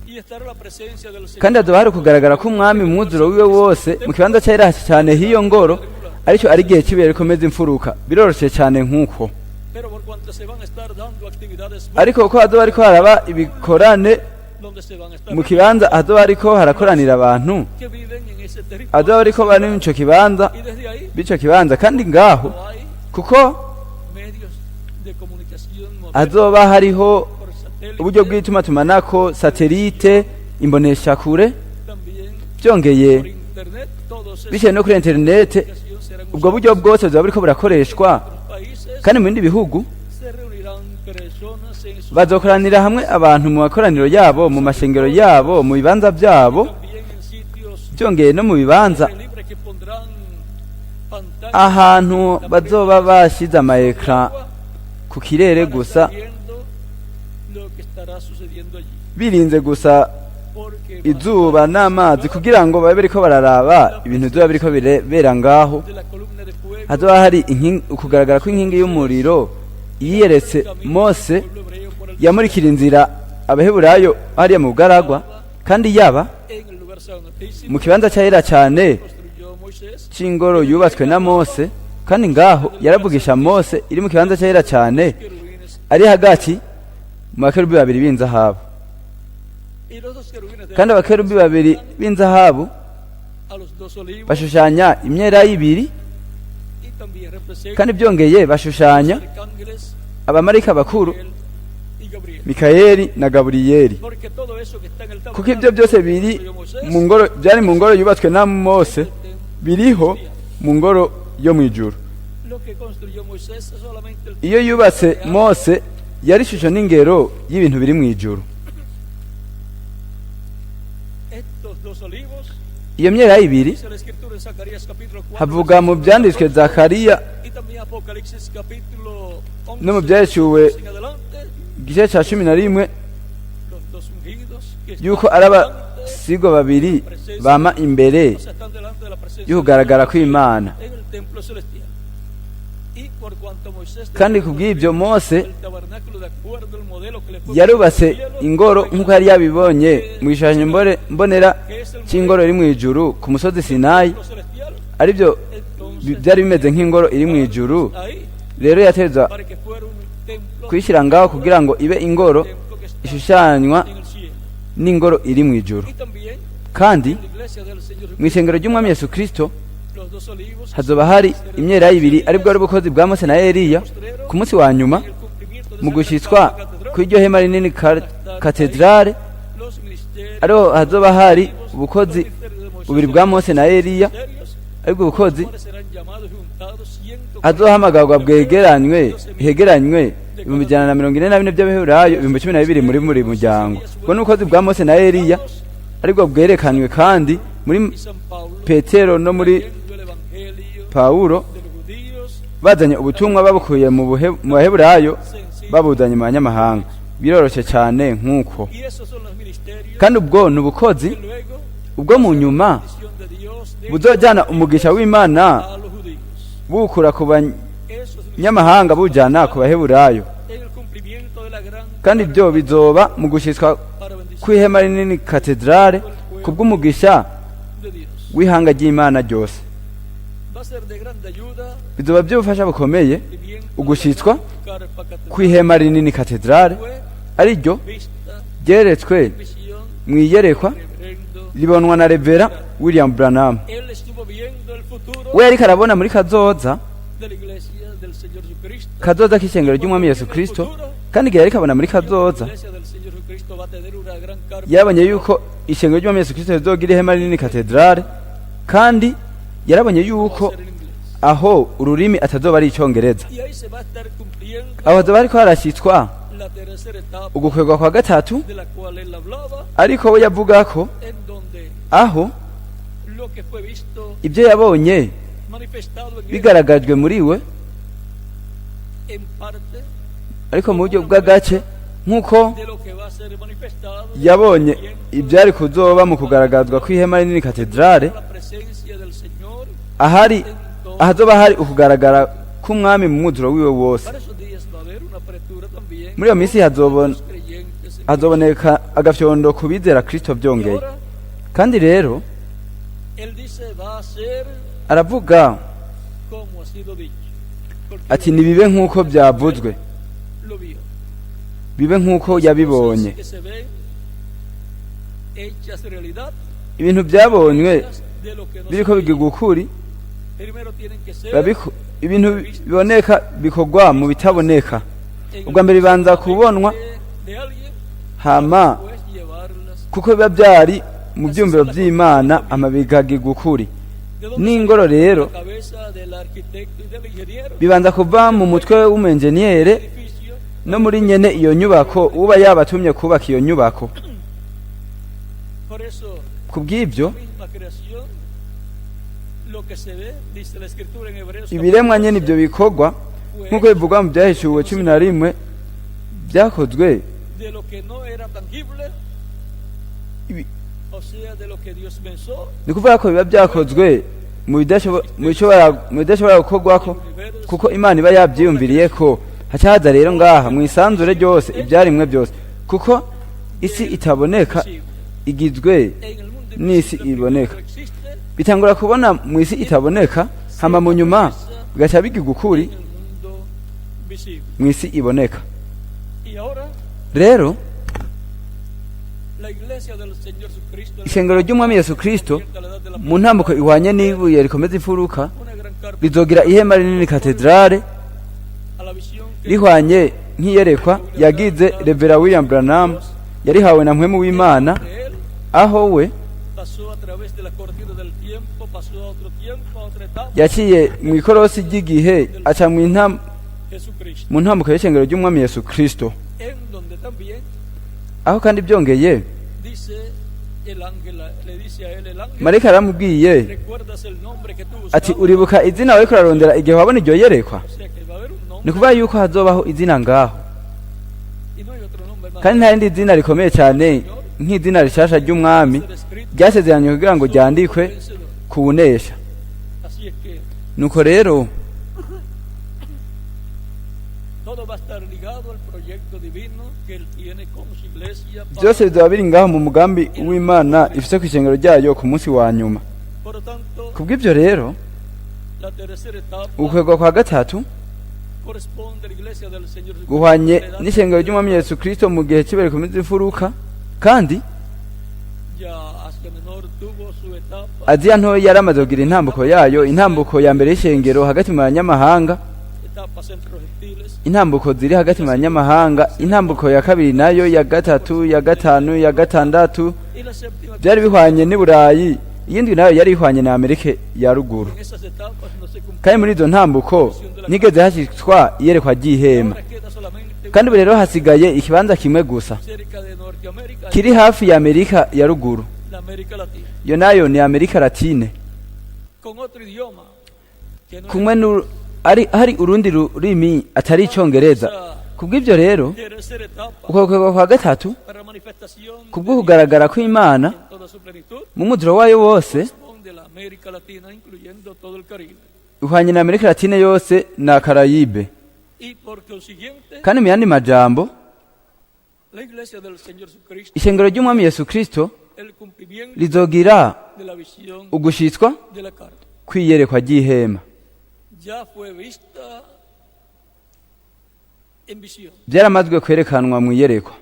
Y estará la presencia del Señor Kandi hazoba hari ukugaragara k'umwami mwuzuro wiwe wose mu kibanza cyari cyane h'iyo ngoro, aricyo ari igihe cy'ibuye rikomeza imfuruka. Biroroshye cyane nk'uko. Pero por cuanto se van a estar dando actividades Ariko kuko hazoba hariko haraba ibikorane donde se van a estar mu kibanza hazoba hariko harakoranira abantu que viven en ese territorio hazoba hariko bari mu ico kibanza y desde ahí b'ico kibanza, kandi ngaho no hay kuko medios de comunicación modernos hazoba hariho por satélite, uburyo bw'itumatumanako, satelite, imboneshakure, también byongeye por internet, todos esos biciye no kuri interinete, comunicación serán ubwo buryo bwose buzoba buriko burakoreshwa. usados en otros países. Kandi mu bindi bihugu Se reunirán personas en sus bazokoranira hamwe abantu mu makoraniro yabo, mu mashengero yabo, mu bibanza byabo, también en sitios byongeye no mu bibanza aire libre que pondrán pantallas ahantu bazoba bashize ama écran ku kirere para gusa, estar viendo lo que estará sucediendo allí, birinze gusa porque va izuba n'amazi kugira ngo babe bariko bararaba ibintu bizoba biriko birabera ngaho. de la columna de fuego Hazoba hari ukugaragara kw'inkingi y'umuriro yiyeretse Mose, pueblo hebreo por el yamurikira inzira Abaheburayo hariya mu bugaragwa, kandi yaba en el lugar santísimo mu kibanza cyahera cyane construyó Moisés c'ingoro yubatswe na Mose, kandi ngaho yaravugisha Mose iri mu kibanza cyahera cyane, querubines ari hagati mu bakerubi babiri b'inzahabu. Y los dos querubines de Kandi abakerubi babiri b'inzahabu a los dos olivos bashushanya imyelayo ibiri, y también representan kandi byongeye bashushanya los arcángeles abamarayika bakuru Miguel y Gabriel, Mikayeli na Gaburiyeli, porque todo eso que está en el kuko ibyo byose biri construyó Moisés mu ngoro, byari mu ngoro yubatswe na Mose, biriho mu ngoro yo mu ijuru. Lo que construyó Moisés es solamente el Iyo yubatse Mose yari ishusho n'ingero y'ibintu biri mu ijuru. Estos dos olivos, Iyo myelayo ibiri, dice la escritura en Zacarías capítulo 4 havuga mu byanditswe Zakariya y también Apocalipsis capítulo 11 no mu Byahishuwe en adelante, igice cya 11, los dos ungidos que están yuko ari delante, abasigwa babiri bama imbere o sea, están delante de la presencia y'ukugaragara kw'Imana. en el templo celestial. Y por cuanto Moisés Kandi kubw'ibyo Mose el tabernáculo de acuerdo al modelo que le fue yarubatse mostrado en el cielo, ingoro nk'uko yari yabibonye mu gishushanyo mbonera cy'ingoro iri mu ijuru ku musozi Sinayi, templo celestial, aribyo entonces byari bimeze nk'ingoro iri mu ijuru. ahí Rero yateza para que fuera un templo, kuyishyira ngaho kugira ngo ibe ingoro templo que está ishushanywa en el cielo. n'ingoro iri mu ijuru. Y también Kandi en la iglesia del Señor mu isengero ry'Umwami Yesu Kristo los dos olivos hazoba hari imyelayo ibiri, aribwo ari ubukozi bwa Mose na Eliya ku munsi wa nyuma en el cumplimiento de mu esa gushyitswa gran catedral, kw'iryo hema rinini katedrale, los ministerios ariho hazoba hari ubukozi los ministerios de Moisés bubiri bwa Mose na Eliya, ministerios, aribwo bukozi cuales serán llamados y juntados hazohamagarwa bwegeranywe, hegeranywe 144,000 by'Abaheburayo, 12,000 muri buri muryango. Ubwo ni ubukozi bwa Mose na Eliya, aribwo bwerekanywe kandi muri y San Pablo Petero no muri trayendo el evangelio Pawulo, de los judíos bazanye ubutumwa babukuye mu Baheburayo babuzanye mu banyamahanga. Biroroshye cyane nk'uko. Y esos son los ministerios Kandi ubwo ni ubukozi que luego ubwo mu nyuma la bendición de Dios de buzojyana umugisha w'Imana a los judíos. buwukura ku Esos banyamahanga bujyana ku Baheburayo. en el cumplimiento de la gran Kandi ibyo bizoba mu gushyitswa para bendición kw'ihema rinini katedrale kubw'umugisha de Dios. w'ihanga ry'Imana ryose. Va a ser de grande ayuda Bizoba by'ubufasha bukomeye el cumplimiento de la ugushyitswa gran carpa catedral kw'ihema rinini katedrale, fue ariryo vista ryeretswe en visión mu iyerekwa reverendo. ribonwa na Revera William Branham. Él estuvo viendo el futuro We yariko arabona muri kazoza, de la iglesia del Señor Jesucristo. kazoza k'ishengero ry'Umwami Yesu Kristo. Kandi igihe yariko abona muri kazoza, La iglesia del Señor Jesucristo va a tener una gran carpa. yarabonye yuko ishengero ry'Umwami Yesu Kristo rizogira ihema rinini katedrale, kandi yarabonye yuko Va a ser en inglés. aho ururimi atazoba ari icongereza. Y ahí se va a estar cumpliendo Aho hazoba hariko harashyitswa la tercera etapa ugukwegwa kwa gatatu, de la cual él hablaba, ariko we yavuga ko en donde aho lo que fue visto ibyo yabonye manifestado en él bigaragajwe muri we, en parte ariko mu buryo bw'agace nk'uko de lo que va a ser manifestado yabonye ibyari kuzoba mu kugaragazwa kw'ihema rinini katedrale, la presencia del Señor. Ahari ahazoba hari ukugaragara k'Umwami mu mwuzuro wiwe wose. Para esos días va a haber una apertura también Muri iyo minsi los creyentes en hazoboneka agafyondo ku bizera Kristo. Y Byongeye ahora kandi rero él dice: va a ser aravuga como ha sido dicho. Ati nibibe nk'uko byavuzwe, Lo vio. bibe nk'uko yabibonye. Cosas que se ven hechas realidad, Ibintu byabonywe hechas de lo que no biriko se veía. bigirwa ukuri, Primero tienen que ser ibintu biboneka bikorwa mu bitaboneka. en el Ubwa mbere bibanza kubonwa, de alguien, hama después llevarlas. kuko biba byari mu byumviro by'Imana, hama bikagirwa ukuri. ¿De dónde N'ingoro salió rero la cabeza del arquitecto y del ingeniero? bibanza kuva mu mutwe w'umenjeniyere Edificio no muri nyene iyo nyubako, uba yabatumye kubaka iyo nyubako. Por eso, Kubw'ibyo, misma creación, lo que se ve, dice la escritura en Hebreos ibiremwa nyene ibyo bikorwa, nk'uko bivugwa mu Byahishuwe 11, byakozwe de lo que no era tangible, o sea, de lo que Dios pensó, ni kuvuga ko biba byakozwe mu bidashobora gukorwako, kuko Imana iba yabyiyumviriye ko haca haza rero ngaha mu isanzure ryose ibyarimwe byose, kuko isi itaboneka visible. Igizwe En el mundo n'isi invisible iboneka. primero existe Bitangura kubona mu isi itaboneka, hama mu nyuma bigaca bigirwa ukuri en el mundo visible. mu isi iboneka. Y ahora Rero la iglesia del Señor Jesucristo ishengero ry'Umwami Yesu Kristo a la edad de la mu ntambuko ihwanye n'ibuye rikomeza imfuruka una gran carpa rizogira ihema rinini, katedrale, a la visión que rihwanye nk'iyerekwa yagize Revera William Branham, yarihawe na Mpwemu w'Imana, de él aho we pasó a través de la cortina del tiempo, pasó a otro tiempo, a otra etapa, yaciye mu ikorosi ry'igihe, aca Jesucristo, mu ntambuko y'ishengero ry'Umwami Yesu Kristo, en donde también aho kandi byongeye dice el ángel, le dice a él el ángel, marayika yaramubwiye ¿recuerdas el nombre que tú ati buscabas? uribuka izina wariko urarondera igihe wabona iryo yerekwa? O sea que va a haber un Ni nombre ukuvuga yuko hazobaho izina ngaho, y no hay otro nombre más. kandi nta rindi zina rikomeye cyane nk'izina rishasha ry'Umwami Ser escrito ryasezeranywe kugira ngo ryandikwe vencedor. kuwunesha. Así es que Nuko rero todo va a estar ligado al proyecto divino que él tiene con su iglesia. Byose bizaba biri ngaho mu mugambi w'Imana ifise ku ishengero ryayo ku munsi wa nyuma. Por lo tanto, Kubw'ibyo rero, la tercera etapa ukwegwa kwa gatatu corresponde a la iglesia del Señor Jesucristo. guhwanye La edad n'ishengero ry'Umwami Yesu Kristo mu gihe cy'ibere rikomeza imfuruka. Kandi ya Asia Menor tuvo su etapa, Aziya Ntoya yaramaze kugira intambuko yayo, intambuko ya mbere y'ishengero hagati mu banyamahanga, etapas entre los gentiles, intambuko ziri hagati mu banyamahanga, intambuko ya kabiri nayo, ya gatatu, ya gatanu, ya gatandatu y la séptima. byari bihwanye n'i Burayi, iyindi nayo yari ihwanye na Amerika ya Ruguru. En esas etapas no se cumplió. Kandi muri izo ntambuko nigeze hashyitswa iyerekwa ry'ihema. Ahora queda solamente Kandi ubu rero hasigaye ikibanza kimwe gusa cerca de Norteamérica kiri hafi ya Amerika ya Ruguru. la América Latina, Iyo nayo ni Amerika Latine, con otro idioma que no kumwe ari hari urundi rurimi atari icyongereza. Kubw'ibyo rero, es tercera etapa uko kwegwa kwa gatatu para manifestación kubwo de kugaragara kw'Imana Dios en toda su plenitud mu muzuro wayo wose corresponde a la América Latina, incluyendo todo el Caribe. uhwanye na Amerika Latine yose na Karayibe. Y por consiguiente, Kandi mu yandi majambo, la iglesia del Señor Jesucristo, ishengero ry'Umwami Yesu Kristo el cumplimiento rizogira de la visión ugushitswa de la carta kwiyerekwa ry'ihema. ya fue vista en visión. Byaramazwe kwerekanwa mu iyerekwa.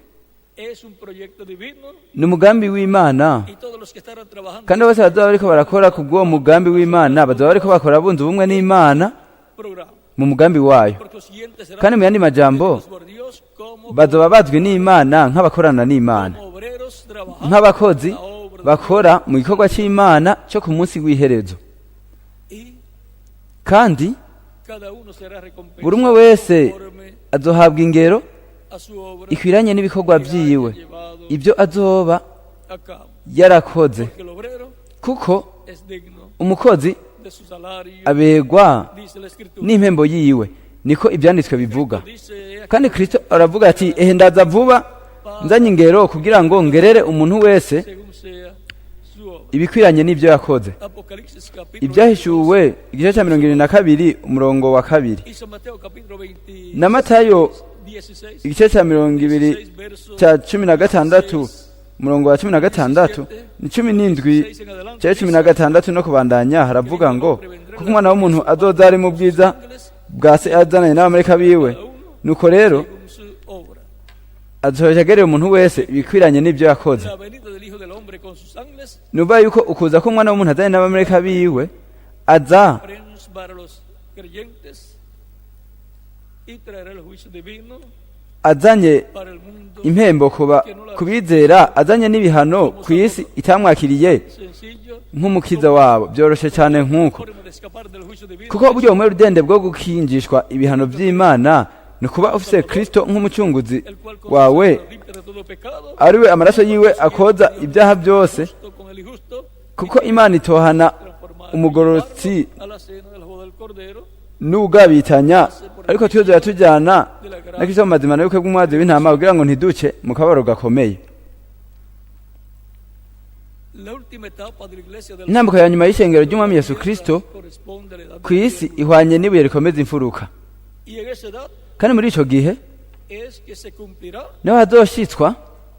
Es un proyecto divino Ni umugambi w'Imana, y todos los que estarán trabajando kandi bose bazoba bariko barakora kubw'uwo mugambi w'Imana bazoba bariko bakora bunze ubumwe n'Imana programa. mu mugambi wayo. Por consiguiente, serán Kandi mu yandi majambo, por Dios como, bazoba bazwi n'Imana nk'abakorana n'Imana, como obreros trabajando nk'abakozi la obra de bakora mu gikorwa cy'Imana cyo ku munsi w'iherezo. Y Kandi cada uno será recompensado buri umwe wese conforme azohabwa ingero a su obra ikwiranye n'ibikorwa que haya byiwe, llevado ibyo azoba a cabo. yarakoze, Porque el obrero kuko es digno umukozi de su salario, abegwa dice la escritura. n'impembo yiwe, niko ibyanditswe bivuga. Dice, "He aquí Kandi Kristo aravuga ati ehe ndaza vuba nzanye ingero kugira ngo ngerere umuntu wese según sea su obra." ibikwiranye n'ibyo yakoze. Apocalipsis capítulo Ibyahishuwe igice cya 22 umurongo wa 2, 22, y San Mateo capítulo 20, na Matayo 16, igice cya 20 16 verso cya 16 umurongo wa 16 ni 17 6 en adelante. cya 16 no kubandanya, haravuga ngo kuko Umwana w'umuntu azoza ari mu bwiza bwa se azananye n'abamarayika biwe. Cada uno Nuko rero según su obra. azohesha agerera umuntu wese ibikwiranye n'ibyo yakoze. La venida del Hijo del Hombre con sus ángeles Nuva yuko ukuza k'umwana w'umuntu azanye n'abamarayika biwe aza premios para los creyentes y traerá el juicio divino azanye para el mundo impembo kuba kubizera, azanye n'ibihano ku isi itamwakiriye sencillo nk'umukiza wabo. Byoroshe cyane nk'uko forma de escapar del juicio divino kuko uburyo bumwe rudende bwo gukinjishwa ibihano by'Imana ni ukuba ufise Kristo nk'umucunguzi el cual con wawe, su sangre limpia de todo pecado ari we amaraso yiwe akoza ibyaha byose, justo con el injusto kuko Imana itohana transformar y umugororotsi llevarlo a la cena del juego del Cordero n'ugabitanya, ariko tuzoya tujyana na Kristo mu mazimano y'ubukwe bw'umwazi w'intama, kugira ngo ntiduce mu kababaro gakomeye. La última etapa de la iglesia del Intambiko ya nyuma y'ishengero ry'Umwami Yesu Kristo corresponde a la edad ku isi ihwanye n'ibuye rikomeza imfuruka. y en esa edad Kandi muri ico gihe es que se cumplirá niho hazoshitswa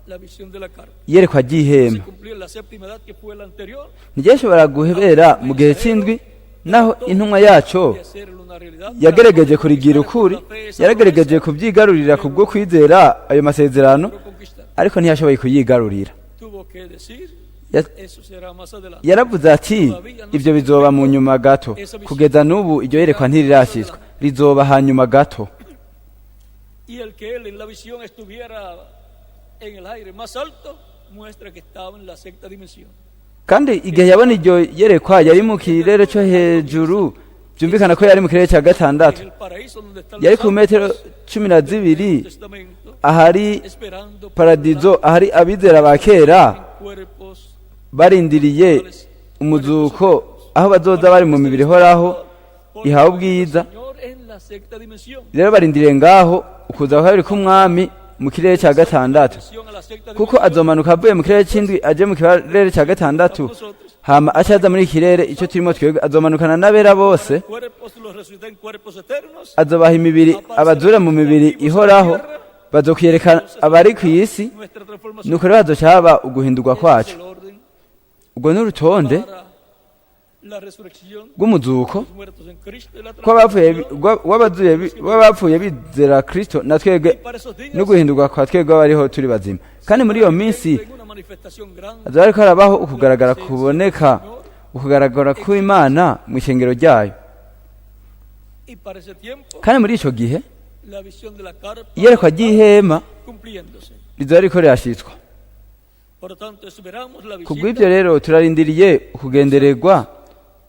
la visión de la carpa. iyerekwa Se ry'ihema. cumplió en la séptima edad que fue la anterior Ntiryashobora guhebera mu gihe c'indwi, naho intumwa yaco de hacerlo una realidad. yagerageje kurigira ukuri, yaragerageje kubyigarurira kubwo kwizera ayo masezerano, Logró conquistar. ariko ntiyashoboye kuyigarurira. Tuvo que decir, eso será más adelante. Yaravuze ati ibyo bizoba mu nyuma gato, kugeza n'ubu iryo yerekwa ntirirashyizwa, rizoba hanyuma gato. Y el que él en la visión estuviera en el aire más alto, muestra que estaba en la sexta dimensión. Kandi igihe yabona iryo yerekwa yari mu kirere cyo hejuru, byumvikana ko yari mu kirere cya gatandatu. En el paraíso donde están Yari los ku metero santos 12 del Testamento, ahari esperando por paradizo, ahari abizera ba kera en cuerpos barindiriye umuzuko, aho bazoza bari mu mibiri ihoraho por ihawe ubwiza. Señor en la sexta dimensión. Rero barindiriye ngaho ukuza kwa kabiri k'Umwami mu kirere cya gatandatu, Dimensión a la sexta kuko dimensión. azomanuka avuye mu kirere c'indwi aje mu kirere cya gatandatu, hama acaza muri iki kirere icyo turimo twebwe, azomanukana n'abera bose, Cuerpos los resucita en cuerpos eternos. azobaha imibiri, abazura mu mibiri ihoraho, bazokwiyereka abari ku isi. Nuestra transformación. Nuko rero hazoca haba uguhindurwa Ese es kwacu. el orden Ubwo ni urutonde para la resurrección rw'umuzuko de los muertos en Cristo y la kw'abapfuye transformación. w'abapfuye bizera Kristo na twebwe, Y para esos días no guhindurwa kwa twebwe abariho turi bazima. Kandi muri iyo minsi en una manifestación grande hazoba hariko harabaho ukugaragara kuboneka, ukugaragara kw'Imana mu ishengero ryayo. y para ese tiempo Kandi muri ico gihe la visión de la carpa iyerekwa ry'ihema cumpliéndose. rizoba ririko rirashitswa. Por lo tanto, esperamos la Kubw'ivyo visita rero turarindiriye ukugendererwa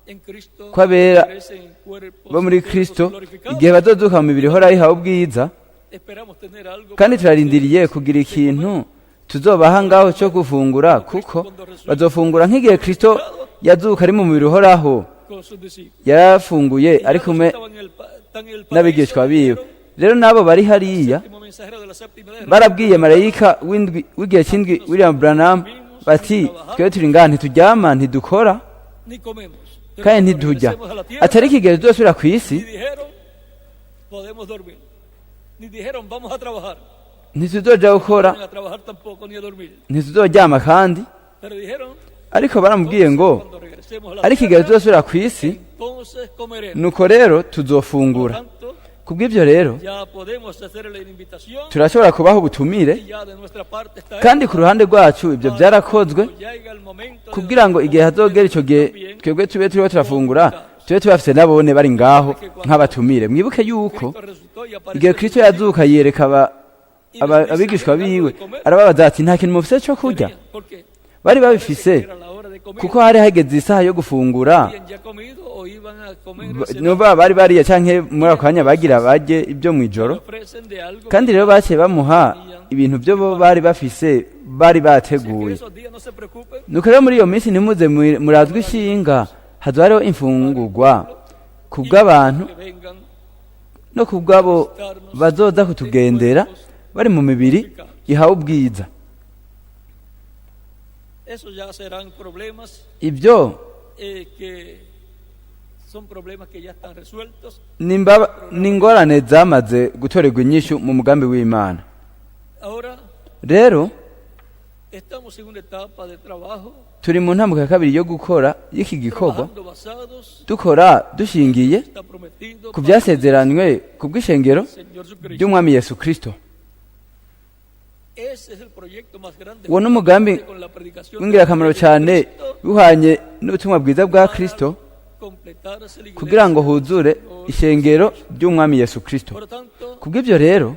en Cristo kw'abera regresen en cuerpos bo muri eternos Kristo glorificados. igihe bazozuka mu mibiri ihoraho ihawe ubwiza. Esperamos tener algo Kandi para turarindiriye kugira ikintu tuzobaha ngaho cyo gufungura, kuko bazofungura nk'igihe Kristo yazuka ari mu mubiri uhoraho con sus discípulos. yarafunguye Y ya ari los kumwe estaban en el están en el n'abigishwa paraíso, biwe. dijeron, Rero n'abo bari hariya último mensajero de la séptima edad, barabwiye marayika w'indwi w'igihe c'indwi William Branham bati twebwe turi ngaha ntituryama, ntidukora ni comemos. Pero kandi cuando ntiturya, regresemos a la tierra, atari ikigero tuzosubira ku isi, ni dijeron podemos dormir, ni dijeron vamos a trabajar, ntituzoja gukora, no a trabajar tampoco ni a dormir. ntituzoryama kandi. Pero dijeron Ariko baramubwiye ngo entonces, cuando regresemos a la ariko igihe tierra, tuzosubira ku isi, entonces comeremos. nuko rero Por tuzofungura. tanto, Kubw'ibyo rero ya podemos hacerle la invitación turashobora kubaha ubutumire, y ya de nuestra parte está kandi ku ruhande rwacu ibyo byarakozwe, hecho. Llega el momento de kugira ngo igihe hazogera ico gihe también twebwe tube turiho turafungura, tube tubafise nabone bari ngaho nk'abatumire. Mwibuke yuko Cristo resucitó y apareció igihe Kristo yazuka yereka y les dice, abigishwa "¿Tienen algo biwe, de comer?". arababaza ati nta kintu mufise co kurya? Tenían, porque Bari parece babifise, que era la hora de comer. kuko hari hageze isaha yo gufungura. Habían ya comido o iban a comer ese día. Nuba bari bariye canke muri ako kanya bagira barye ibyo mw'ijoro. Le ofrecen de algo Kandi que rero baciye bamuha ibintu byo bo bari bafise, bari Así que bateguye. esos días no se preocupen, Nuko rero muri iyo minsi ntimuze murazwe ishinga, hazoba hariho imfungurwa kubw'abantu que vengan no kubw'abo bazoza kutugendera bari mu mibiri ihawe ubwiza. Esos ya serán problemas Ibyo que son problemas que ya están resueltos. ni ingorane zamaze gutorerwa inyishu mu mugambi w'Imana. Ahora Rero Estamos en una etapa de trabajo, Turi mu ntambuko ya kabiri yo gukora y'iki gikorwa, trabajando basados, dukora dushingiye está prometido ku para byasezeranywe ku bw'ishengero el Señor Jesucristo. ry'umwami Yesu Kristo. Ese es el proyecto más grande Uwo ni umugambi con la predicación w'ingirakamaro del cyane Cristo bihwanye n'ubutumwa bwiza bwa Kristo completarse la iglesia kugira ngo huzure del Señor. ishengero ry'umwami Yesu Kristo. Por lo tanto, Kubw'ibyo rero,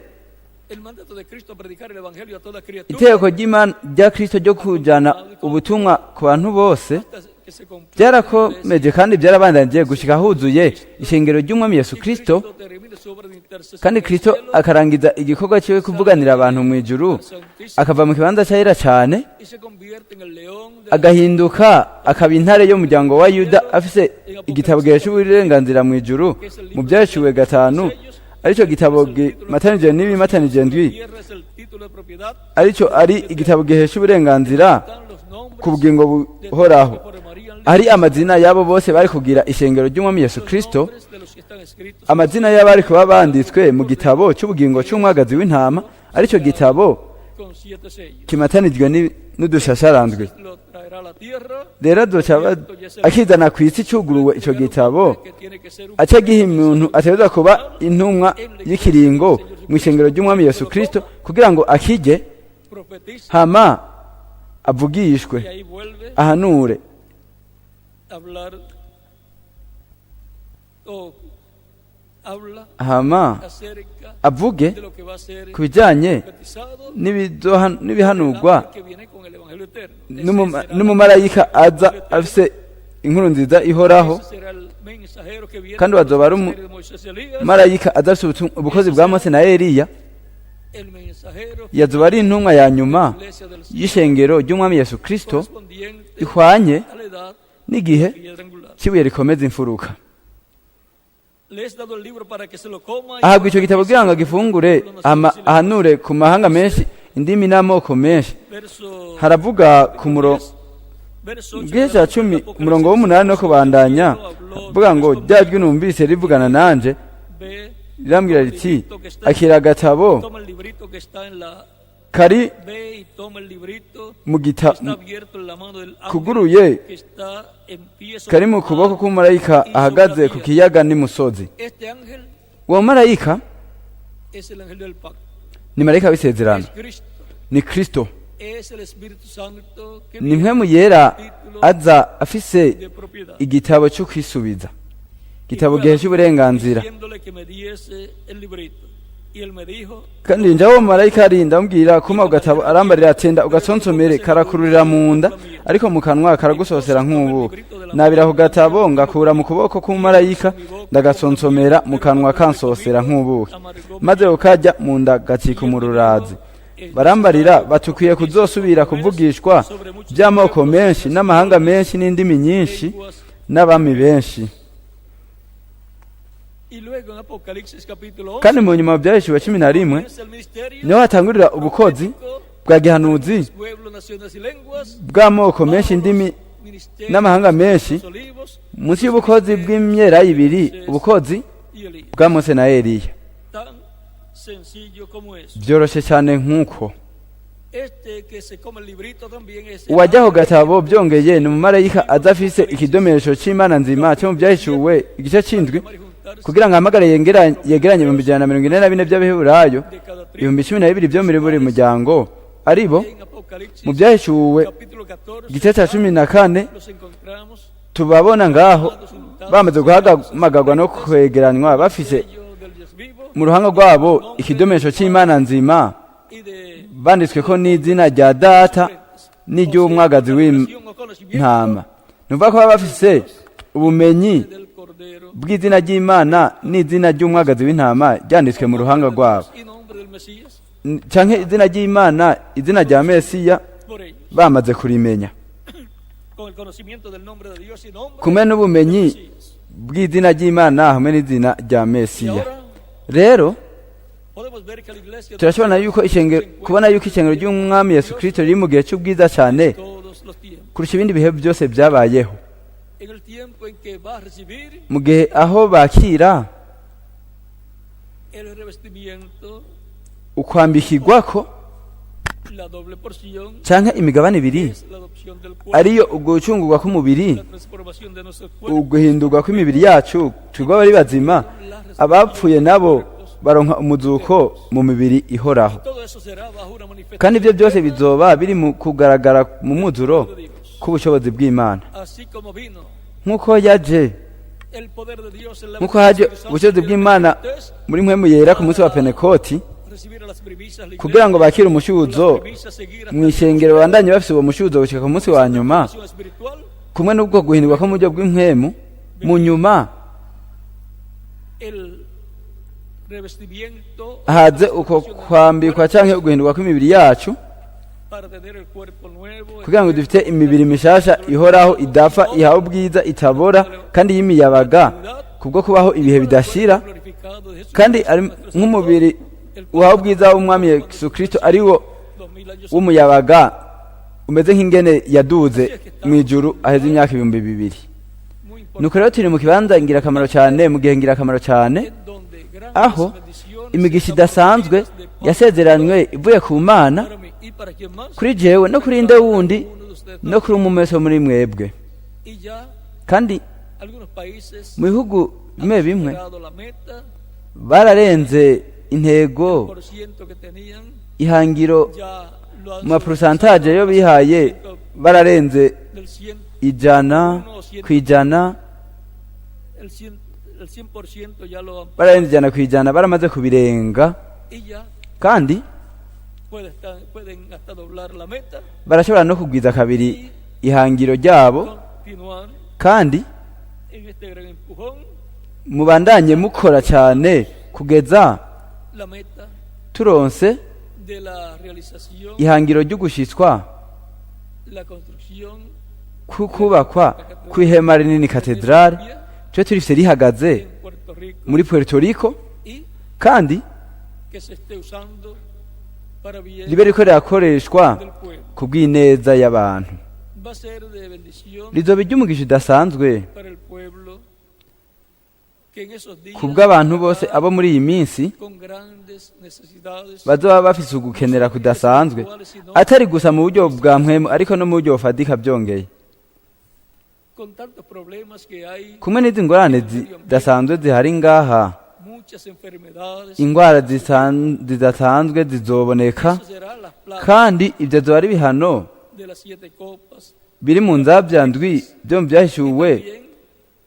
el mandato de Cristo a predicar el evangelio a toda criatura itegeko ry'Imana rya Kristo ryo kujana ubutumwa ku bantu bose hasta que se complete byarakomeje kandi byarabandanije gushika huzuye ishengero ry'umwami Yesu y Kristo, Cristo termine su obra de intercesión kandi en el Kristo cielo akarangiza igikorwa cyiwe kuvuganira abantu mu ijuru, akava mu kibanza cyahera cyane, y se convierte en el león de la agahinduka akaba intare y'umuryango wa Yuda, afise igitabo gihesha uburenganzira mu ijuru mu Byahishuwe 5, aricyo gitabo gimatanije n'ibimatanije ndwi, tierra es el título de propiedad, aricyo ari igitabo gihesha uburenganzira están los nombres ku bugingo de todos buhoraho, los que formarían ari amazina y'abo bose bari kugira ishengero ry'umwami Yesu los Kristo, nombres de los que están escritos amazina y'abari kuba banditswe mu gitabo cy'ubugingo cy'umwagazi w'intama, aricyo gitabo con siete sellos. kimatanijwe n'udushasharandwi. Lo traerá a la tierra Rero azoca akizana ku isi cyuguruwe icyo gitabo, que tiene que ser un aca giha umuntu ategerezwa kuba intumwa y'ikiringo mu ishengero ry'umwami Yesu Kristo kugira ngo akige, profetiza hama avugishwe, y ahí vuelve ahanure. a hablar o habla Hama acerca avuge de lo que va a ser ku bijyanye profetizado n'ibihanurwa el ángel que viene con el evangelio eterno. Ese será n'umumarayika aza afise inkuru nziza ihoraho, ese será el mensajero que viene kandi con bazoba ari los ministerios de Moisés y Elías, marayika aza afise ubukozi bwa Mose na Eliya. el mensajero Yazoba ari intumwa ya nyuma de la iglesia del Señor y'ishengero ry'umwami Yesu Kristo correspondiente ihwanye a la edad n'igihe piedra angular. cy'ibuye rikomeza imfuruka. Le es dado el libro para que se lo coma y Ahabwa icyo gitabo kugira ngo agifungure, ahanure ku mahanga menshi, indimi n'amoko menshi. Verso Haravuga ku murongo verso 8 igice cya 10, umurongo w'8 no kubandanya, avuga ngo: rya jwi numvise rivugana nanje Ve, rirambwira riti: akira agatabo toma el librito que está en la kari ve y toma el librito mu que gita está abierto en la mano del ángel kuguruye que está en pie sobre kari el mu mar kuboko k'umumarayika y sobre ahagaze la ku tierra. kiyaga n'imusozi. Este ángel Uwo marayika es el ángel del pacto, ni marayika w'isezerano, es Cristo, ni Kristo, es el Espíritu Santo que ni viene mpwemu yera aza afise de propiedad. igitabo cyo kwisubiza, Y igitabo fue gihesha al ángel uburenganzira. diciéndole que me diese el librito. Y él me dijo, Kandi nja uwo marayika arinda ambwira kuma ku gatabo, arambarira atenda ugasonsomere, karakururira mu nda ariko mu kanwa karagusosera nk'ubuki. Nabira ku gatabo ngakura mu kuboko k'umumarayika, ndagasonsomera, mu kanwa kansosera nk'ubuki, maze ukajya mu nda gacika umururazi. Barambarira batukwiye kuzosubira kuvugishwa by'amoko menshi n'amahanga menshi n'indimi nyinshi lenguas. n'abami benshi. Y luego en Apocalipsis capítulo 11 Kandi mu nyuma mu Byahishuwe 11 comienza el ministerio niho hatangurira ubukozi bwa gihanuzi pueblos, naciones y lenguas, bw'amoko menshi, indimi ministerios n'amahanga menshi, los olivos munsi y'ubukozi bw'imyera ibiri, ubukozi y Elías. bwa Mose na Eliya. Tan sencillo como eso. Byoroshe cyane nk'uko. Este que se come el librito también es el Uwajya ku ángel gatabo byongeye ni umumarayika aza afise ikidomesho c'Imana nzima cyo mu Byahishuwe igice c'indwi, llamar y juntarse kugira ngo ahamagare yegeranye 144,000 by'Abaheburayo, de cada tribu. 12,000 byo muri buri muryango, ari bo En Apocalipsis mu Byahishuwe capítulo 14 igice cya 14 los encontramos tubabona ngaho bamaze guhamagarwa no kwegeranywa, bafise sello del Dios vivo mu ruhanga rwabo ikidomesho c'Imana nzima, y de banditswe ko n'izina rya Data n'iry'umwagazi revelación o conocimiento w'intama. Ni ukuvuga ko baba bafise ubumenyi del Cordero bw'izina ry'Imana n'izina ry'umwagazi w'intama ryanditswe mu ruhanga rwabo, y nombre del Mesías canke izina ry'Imana, izina rya Mesiya por ellos, bamaze kurimenya, con el conocimiento del nombre de Dios y nombre kumwe del n'ubumenyi Mesías. bw'izina ry'Imana hamwe n'izina rya Y Mesiya. ahora Rero podemos ver que la iglesia de turashobora yuko ishengero, kubona yuko ishengero ry'umwami Yesu Kristo riri mu gihe cy'ubwiza cyane todos los tiempos, kurusha ibindi bihe byose byabayeho, en el tiempo en que va a recibir mu gihe aho bakira el revestimiento ukwambikirwa ko La doble porción canke imigabane ibiri, es la adopción del cuerpo, ariyo ugucungurwa k'umubiri, la transformación de nuestros cuerpos, uguhindurwa kw'imibiri yacu twebwe abari bazima, abapfuye nabo baronka umuzuko mu mibiri ihoraho. Todo eso será bajo una manifestación Kandi ibyo byose bizoba biri mu kugaragara mu mwuzuro de Dios. k'ubushobozi bw'Imana. Así como vino Nk'uko yaje, el poder de Dios en la nk'uko haje Espíritu Santo ubushobozi en el bw'Imana Pentecostés, muri mpwemu yera ku munsi wa Pentekoti, recibir a las primicias la kugira ngo iglesia, bakire umushuzo las primicias seguir hasta mu ishengero, babandanye bafise uwo mushuzo gushika ku munsi wa nyuma, la transformación espiritual, kumwe n'ubwo guhindurwa ko mu buryo bw'impwemu mu nyuma, el revestimiento haze uko kwambikwa canke uguhindurwa kw'imibiri yacu, para tener el cuerpo nuevo, kugira ngo dufite imibiri mishasha ihoraho, idapfa, ihawe ubwiza, itabora kandi y'imiyabaga, kubwo kubaho ibihe bidashira, glorificado de Jesucristo, kandi ari nk'umubiri uhawe ubwiza w'Umwami Yesu Kristo, ari wo 2000 años w'umuyabaga, umeze nk'ingene yaduze mu ijuru aheze imyaka 2000. muy importante, Nuko rero turi mu kibanza ingirakamaro cyane, mu gihe ingirakamaro cyane, en donde grandes aho bendiciones imigisha están idasanzwe prometidas de parte yasezeranywe ivuye ku Mana para mí y para quien más, kuri jewe no kuri nde wundi uno de ustedes no kuri umwe wese wo muri mwebwe. Y ya Kandi algunos países mu bihugu bimwe han bimwe superado la meta bararenze intego, por ciento que tenían, ihangiro ya lo han mu mapurusantaje yo bihaye, bararenze del 100, 100%, el 100, el 100% ya lo han bararenze 100%, baramaze kubirenga. y ya Kandi pueden hasta doblar la meta, barashobora no kugwiza kabiri ihangiro ryabo. Continuar Kandi en este gran empujón mubandanye mukora cyane kugeza la meta turonse de la realización, ihangiro ry'ugushitswa la construcción kukubakwa kw'ihema rinini katedrale tube turifise rihagaze en Puerto Rico muri Puerto Rico, y kandi que se esté usando para bien ribe riko rirakoreshwa del pueblo. ku bw'ineza y'abantu. Va a ser de bendición Rizoba iry'umugisha udasanzwe para el pueblo que en esos días ku bw'abantu bose abo muri iyi minsi con grandes necesidades bazoba bafise ugukenera kudasanzwe, atari gusa mu buryo bwa mpwemu ariko no mu buryo bufatika byongeye, con tantos problemas que hay, kumwe n'izi ngorane zidasanzwe zihari ngaha, muchas enfermedades. Ingwara zidasanzwe zizoboneka. Eso será las plagas Kandi ibyo azoba ari ibihano de las siete copas, biri mu nzabya ndwi byo mu Byahishuwe. también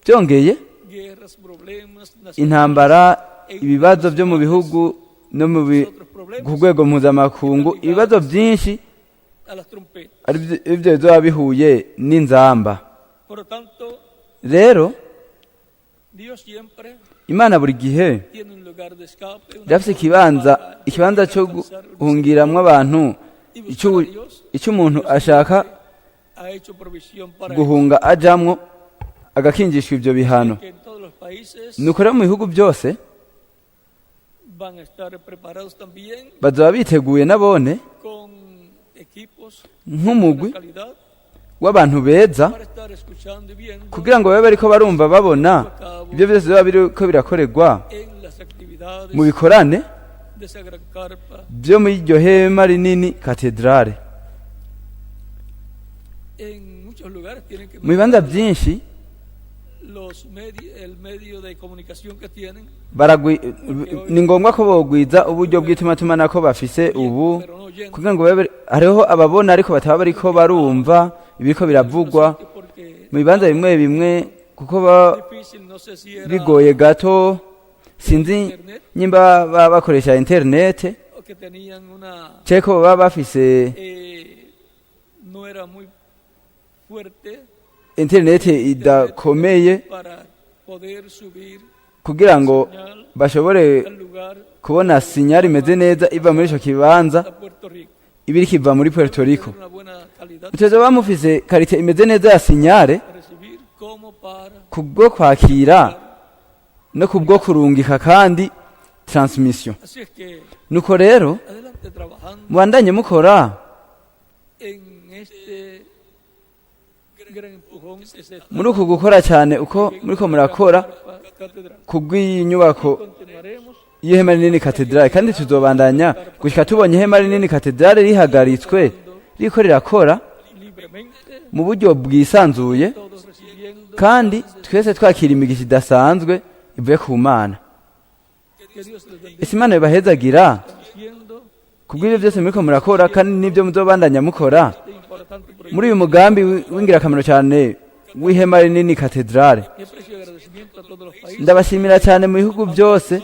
Byongeye guerras, problemas nacionales, intambara, ibibazo byo mu bihugu no ku rwego mpuzamakungu, ibibazo byinshi a las trompetas. ari ibyo bizoba bihuye n'inzamba. Por lo tanto, Rero Dios siempre Imana buri gihe tiene un lugar de escape, una irafise forma ikibanza, para ikibanza cyo alcanzar el guhungiramwo abantu, y buscar a Dios. icyo umuntu ashaka Ha hecho provisión para guhunga ajamwo agakingishwa ibyo bihano. eso, que en todos los países Nuko rero mu bihugu byose van a estar preparados también bazoba biteguye nabone con equipos nk'umugwi de calidad w'abantu beza, para estar escuchando y viendo kugira ngo babe bariko barumva babona ibyo byose biba biriko birakorerwa en las actividades mu bikorane de esa gran carpa byo muri iryo hema rinini katedrale. En muchos lugares tienen que Mu bibanza byinshi los el medio de comunicación que tienen, ni ngombwa ko bogwiza uburyo bw'itumatumanako bafise ubu, pero no oyendo kugira ngo babe hariho ababona ariko bataba bariko barumva ibiriko biravugwa porque mu bibanza bimwe bimwe, kuko baba difícil, no sé si era bigoye gato, sinzi nyimba baba bakoresha interinete o que tenían una ceko baba bafise no era muy fuerte interinete idakomeye para poder subir kugira ngo señal bashobore al lugar kubona sinyari imeze neza iva muri ico kibanza a Puerto Rico. ibiriko iva muri Puerto Rico. Tener una buena calidad Mutezo bamufise karite imeze neza ya sinyare para recibir como para kubwo kwakira no kubwo kurungika kandi transmission. Así es que Nuko rero adelante trabajando mubandanye mukora en este gran empujón que se está muri uku gukora cyane uko muriko murakora catedral. kubw'iyi nyubako Continuaremos y'ihema rinini katedrale, kandi tuzobandanya gushika tubonye ihema rinini katedrale rihagaritswe, ririko rirakora libremente, mu buryo bwisanzuye, todos recibiendo. kandi twese twakira imigisha idasanzwe ivuye ku Mana. Que Dios les bendiga Ese Imana bibahezagira haciendo kubw'ibyo byose muriko murakora, kandi n'ibyo muzobandanya mukora este importante proyecto. muri uyu mugambi w'ingirakamaro cyane w'ihema rinini katedrale. Mi aprecio y agradecimiento a todos los países Ndabashimira cyane mu bihugu byose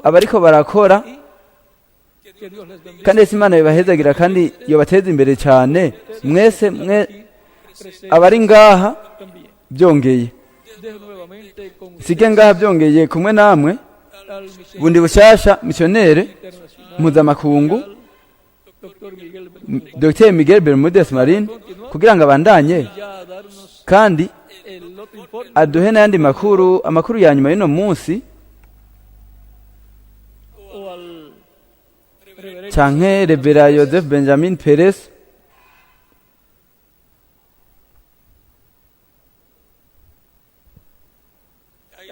abariko barakora, que Dios les bendiga. kandi ese Imana bibahezagira kandi yobateza imbere cyane mwese mwe Presente abari ngaha. también. Byongeye Dejo nuevamente con sige ngaha byongeye kumwe namwe al misionero bundi bushasha misiyonere internacional mpuzamakungu doctor Miguel Bermúdez Dr Miguel Bermudez Marin, kugira ngo abandanye ya a darnos kandi el otro informe aduhe n'ayandi makuru, amakuru ya nyuma y'uno munsi, o al reverendo canke Revera Joseph Benjamin Perez.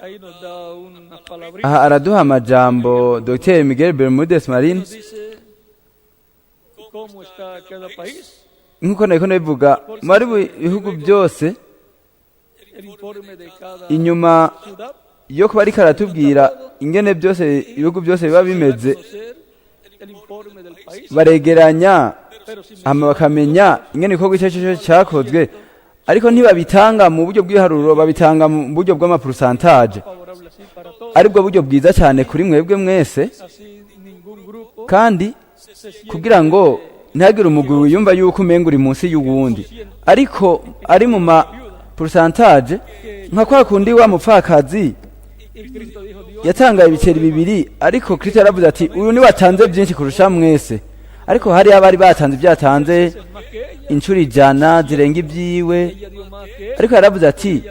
Ahí nos da unas palabritas. Aha araduha amajambo Dr Miguel Bermudez Marin. Nos dice cómo está cada país, Nk'uko nariko ndabivuga, muri bihugu byose, el informe de cada inyuma ciudad, yo kuba ariko aratubwira ingene byose ibihugu byose biba bimeze, conocer el informe del país, baregeranya pero si hama bakamenya ingene igikorwa icyo ari cyo cyose cyakozwe, ariko ntibabitanga mu buryo bw'ibiharuro, babitanga mu buryo bw'amapurusantaje, favorable así para todos, aribwo buryo bwiza cyane kuri mwebwe mwese, así ningún grupo kandi se siente kugira ngo ntihagire umugwi wiyumva yuko umenga uri munsi y'uwundi, ariko ari mu ma purusantaje nka kwa kundi wa mupfakazi y Cristo dijo: Dios yatangaye ibiceri bibiri, ariko Kristo yaravuze ati: "Uyu ni watanze byinshi kurusha mwese." Ariko hari abari batanze ibyo yatanze es más que ella, inshuro 100 zirenga ibyiwe, ella dio más que él, ariko yaravuze ati: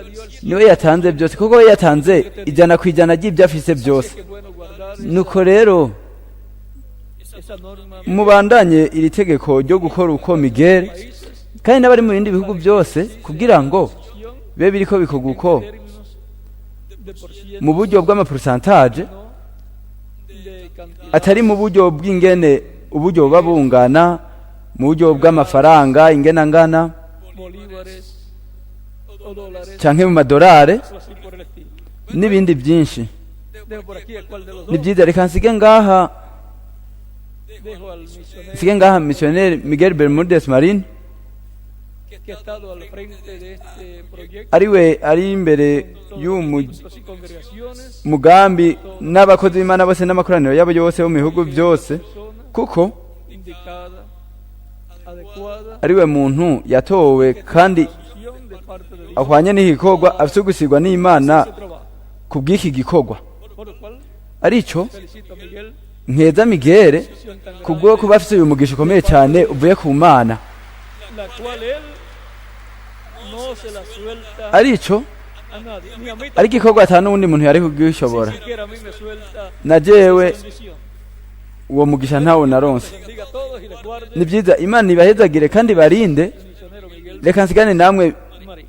"Niwe yatanze byose, kuko we yatanze 100% ry'ibyo afise byose." qué bueno guardar Nuko rero esa norma mubandanye iri tegeko ryo gukora uko Miguel países kandi n'abari mu bindi bihugu byose, kugira ngo bibe biriko bikorwa uko términos de por ciento, mu buryo bw'amapurusantaje, no de cantidad atari mu buryo bw'ingene uburyo buba bungana, mu buryo bw'amafaranga ingene angana, bolívares o dólares canke mu madorare o así por el estilo. n'ibindi byinshi. Dejo por aquí a cuál de los Ni dos. byiza, reka nsige ngaha, Dejo al misionero nsige ngaha misiyoneri Miguel Bermudez Marin, que ha estado al frente de este proyecto, ariwe ari imbere y'uyu cultos y congregaciones, mugambi n'abakozi b'Imana bose n'amakoraniro yabo yose bo mu bihugu byose, persona kuko indicada, adecuada, ariwe muntu yatowe kandi posición de parte de Dios ahwanye n'igikorwa, afite ugusigwa n'Imana ese trabajo. ku bw'iki gikorwa. Por lo cual Arico felicito a Miguel, nkeza Miguel posición tan grande, kubwo kuba afite uyu mugisha ukomeye cyane uvuye ku Mana, la cual él no se la suelta arico a nadie, ni a mí ari igikorwa ata n'uwundi muntu yari kugishobora. siquiera a mí me suelta Na jewe esa bendición. uwo mugisha ntawo naronse. Bendiga a todos y les guarde Ni byiza, Imana ibahezagire kandi barinde. el misionero Miguel Reka nsigane namwe Marín,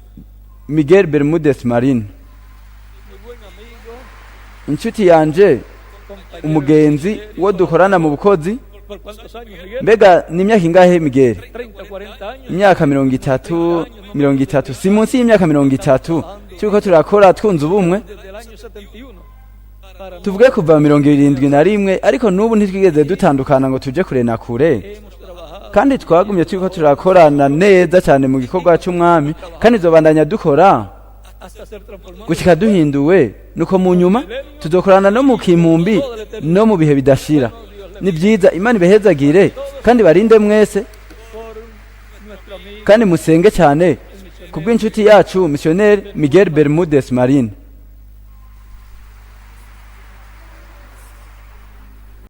Miguel Bermudez Marin, mi buen amigo, inshuti yanje, compañero umugenzi wo dukorana mu bukozi. ¿Por cuántos años, Miguel? Mbega ni imyaka ingahe, Miguel? 30, 40 años. Imyaka 30, 30, si munsi y'imyaka 30 turiko turakora twunze ubumwe. Desde el año 71. Para Tuvuge kuva 71, ariko n'ubu ntitwigeze dutandukana ngo tuje kure na kure, hemos trabajado kandi twagumye turiko turakorana neza cyane mu gikorwa c'umwami, kandi tuzobandanya dukora hasta ser transformados. gushika duhinduwe. Nuko mu nyuma tuzokorana no mu kimpumbi no mu bihe bidashira. Ni byiza, Imana ibahezagire kandi barinde mwese, Por nuestro amigo kandi musenge cyane kubw'inshuti yacu misiyoneri Miguel Bermudez Marin.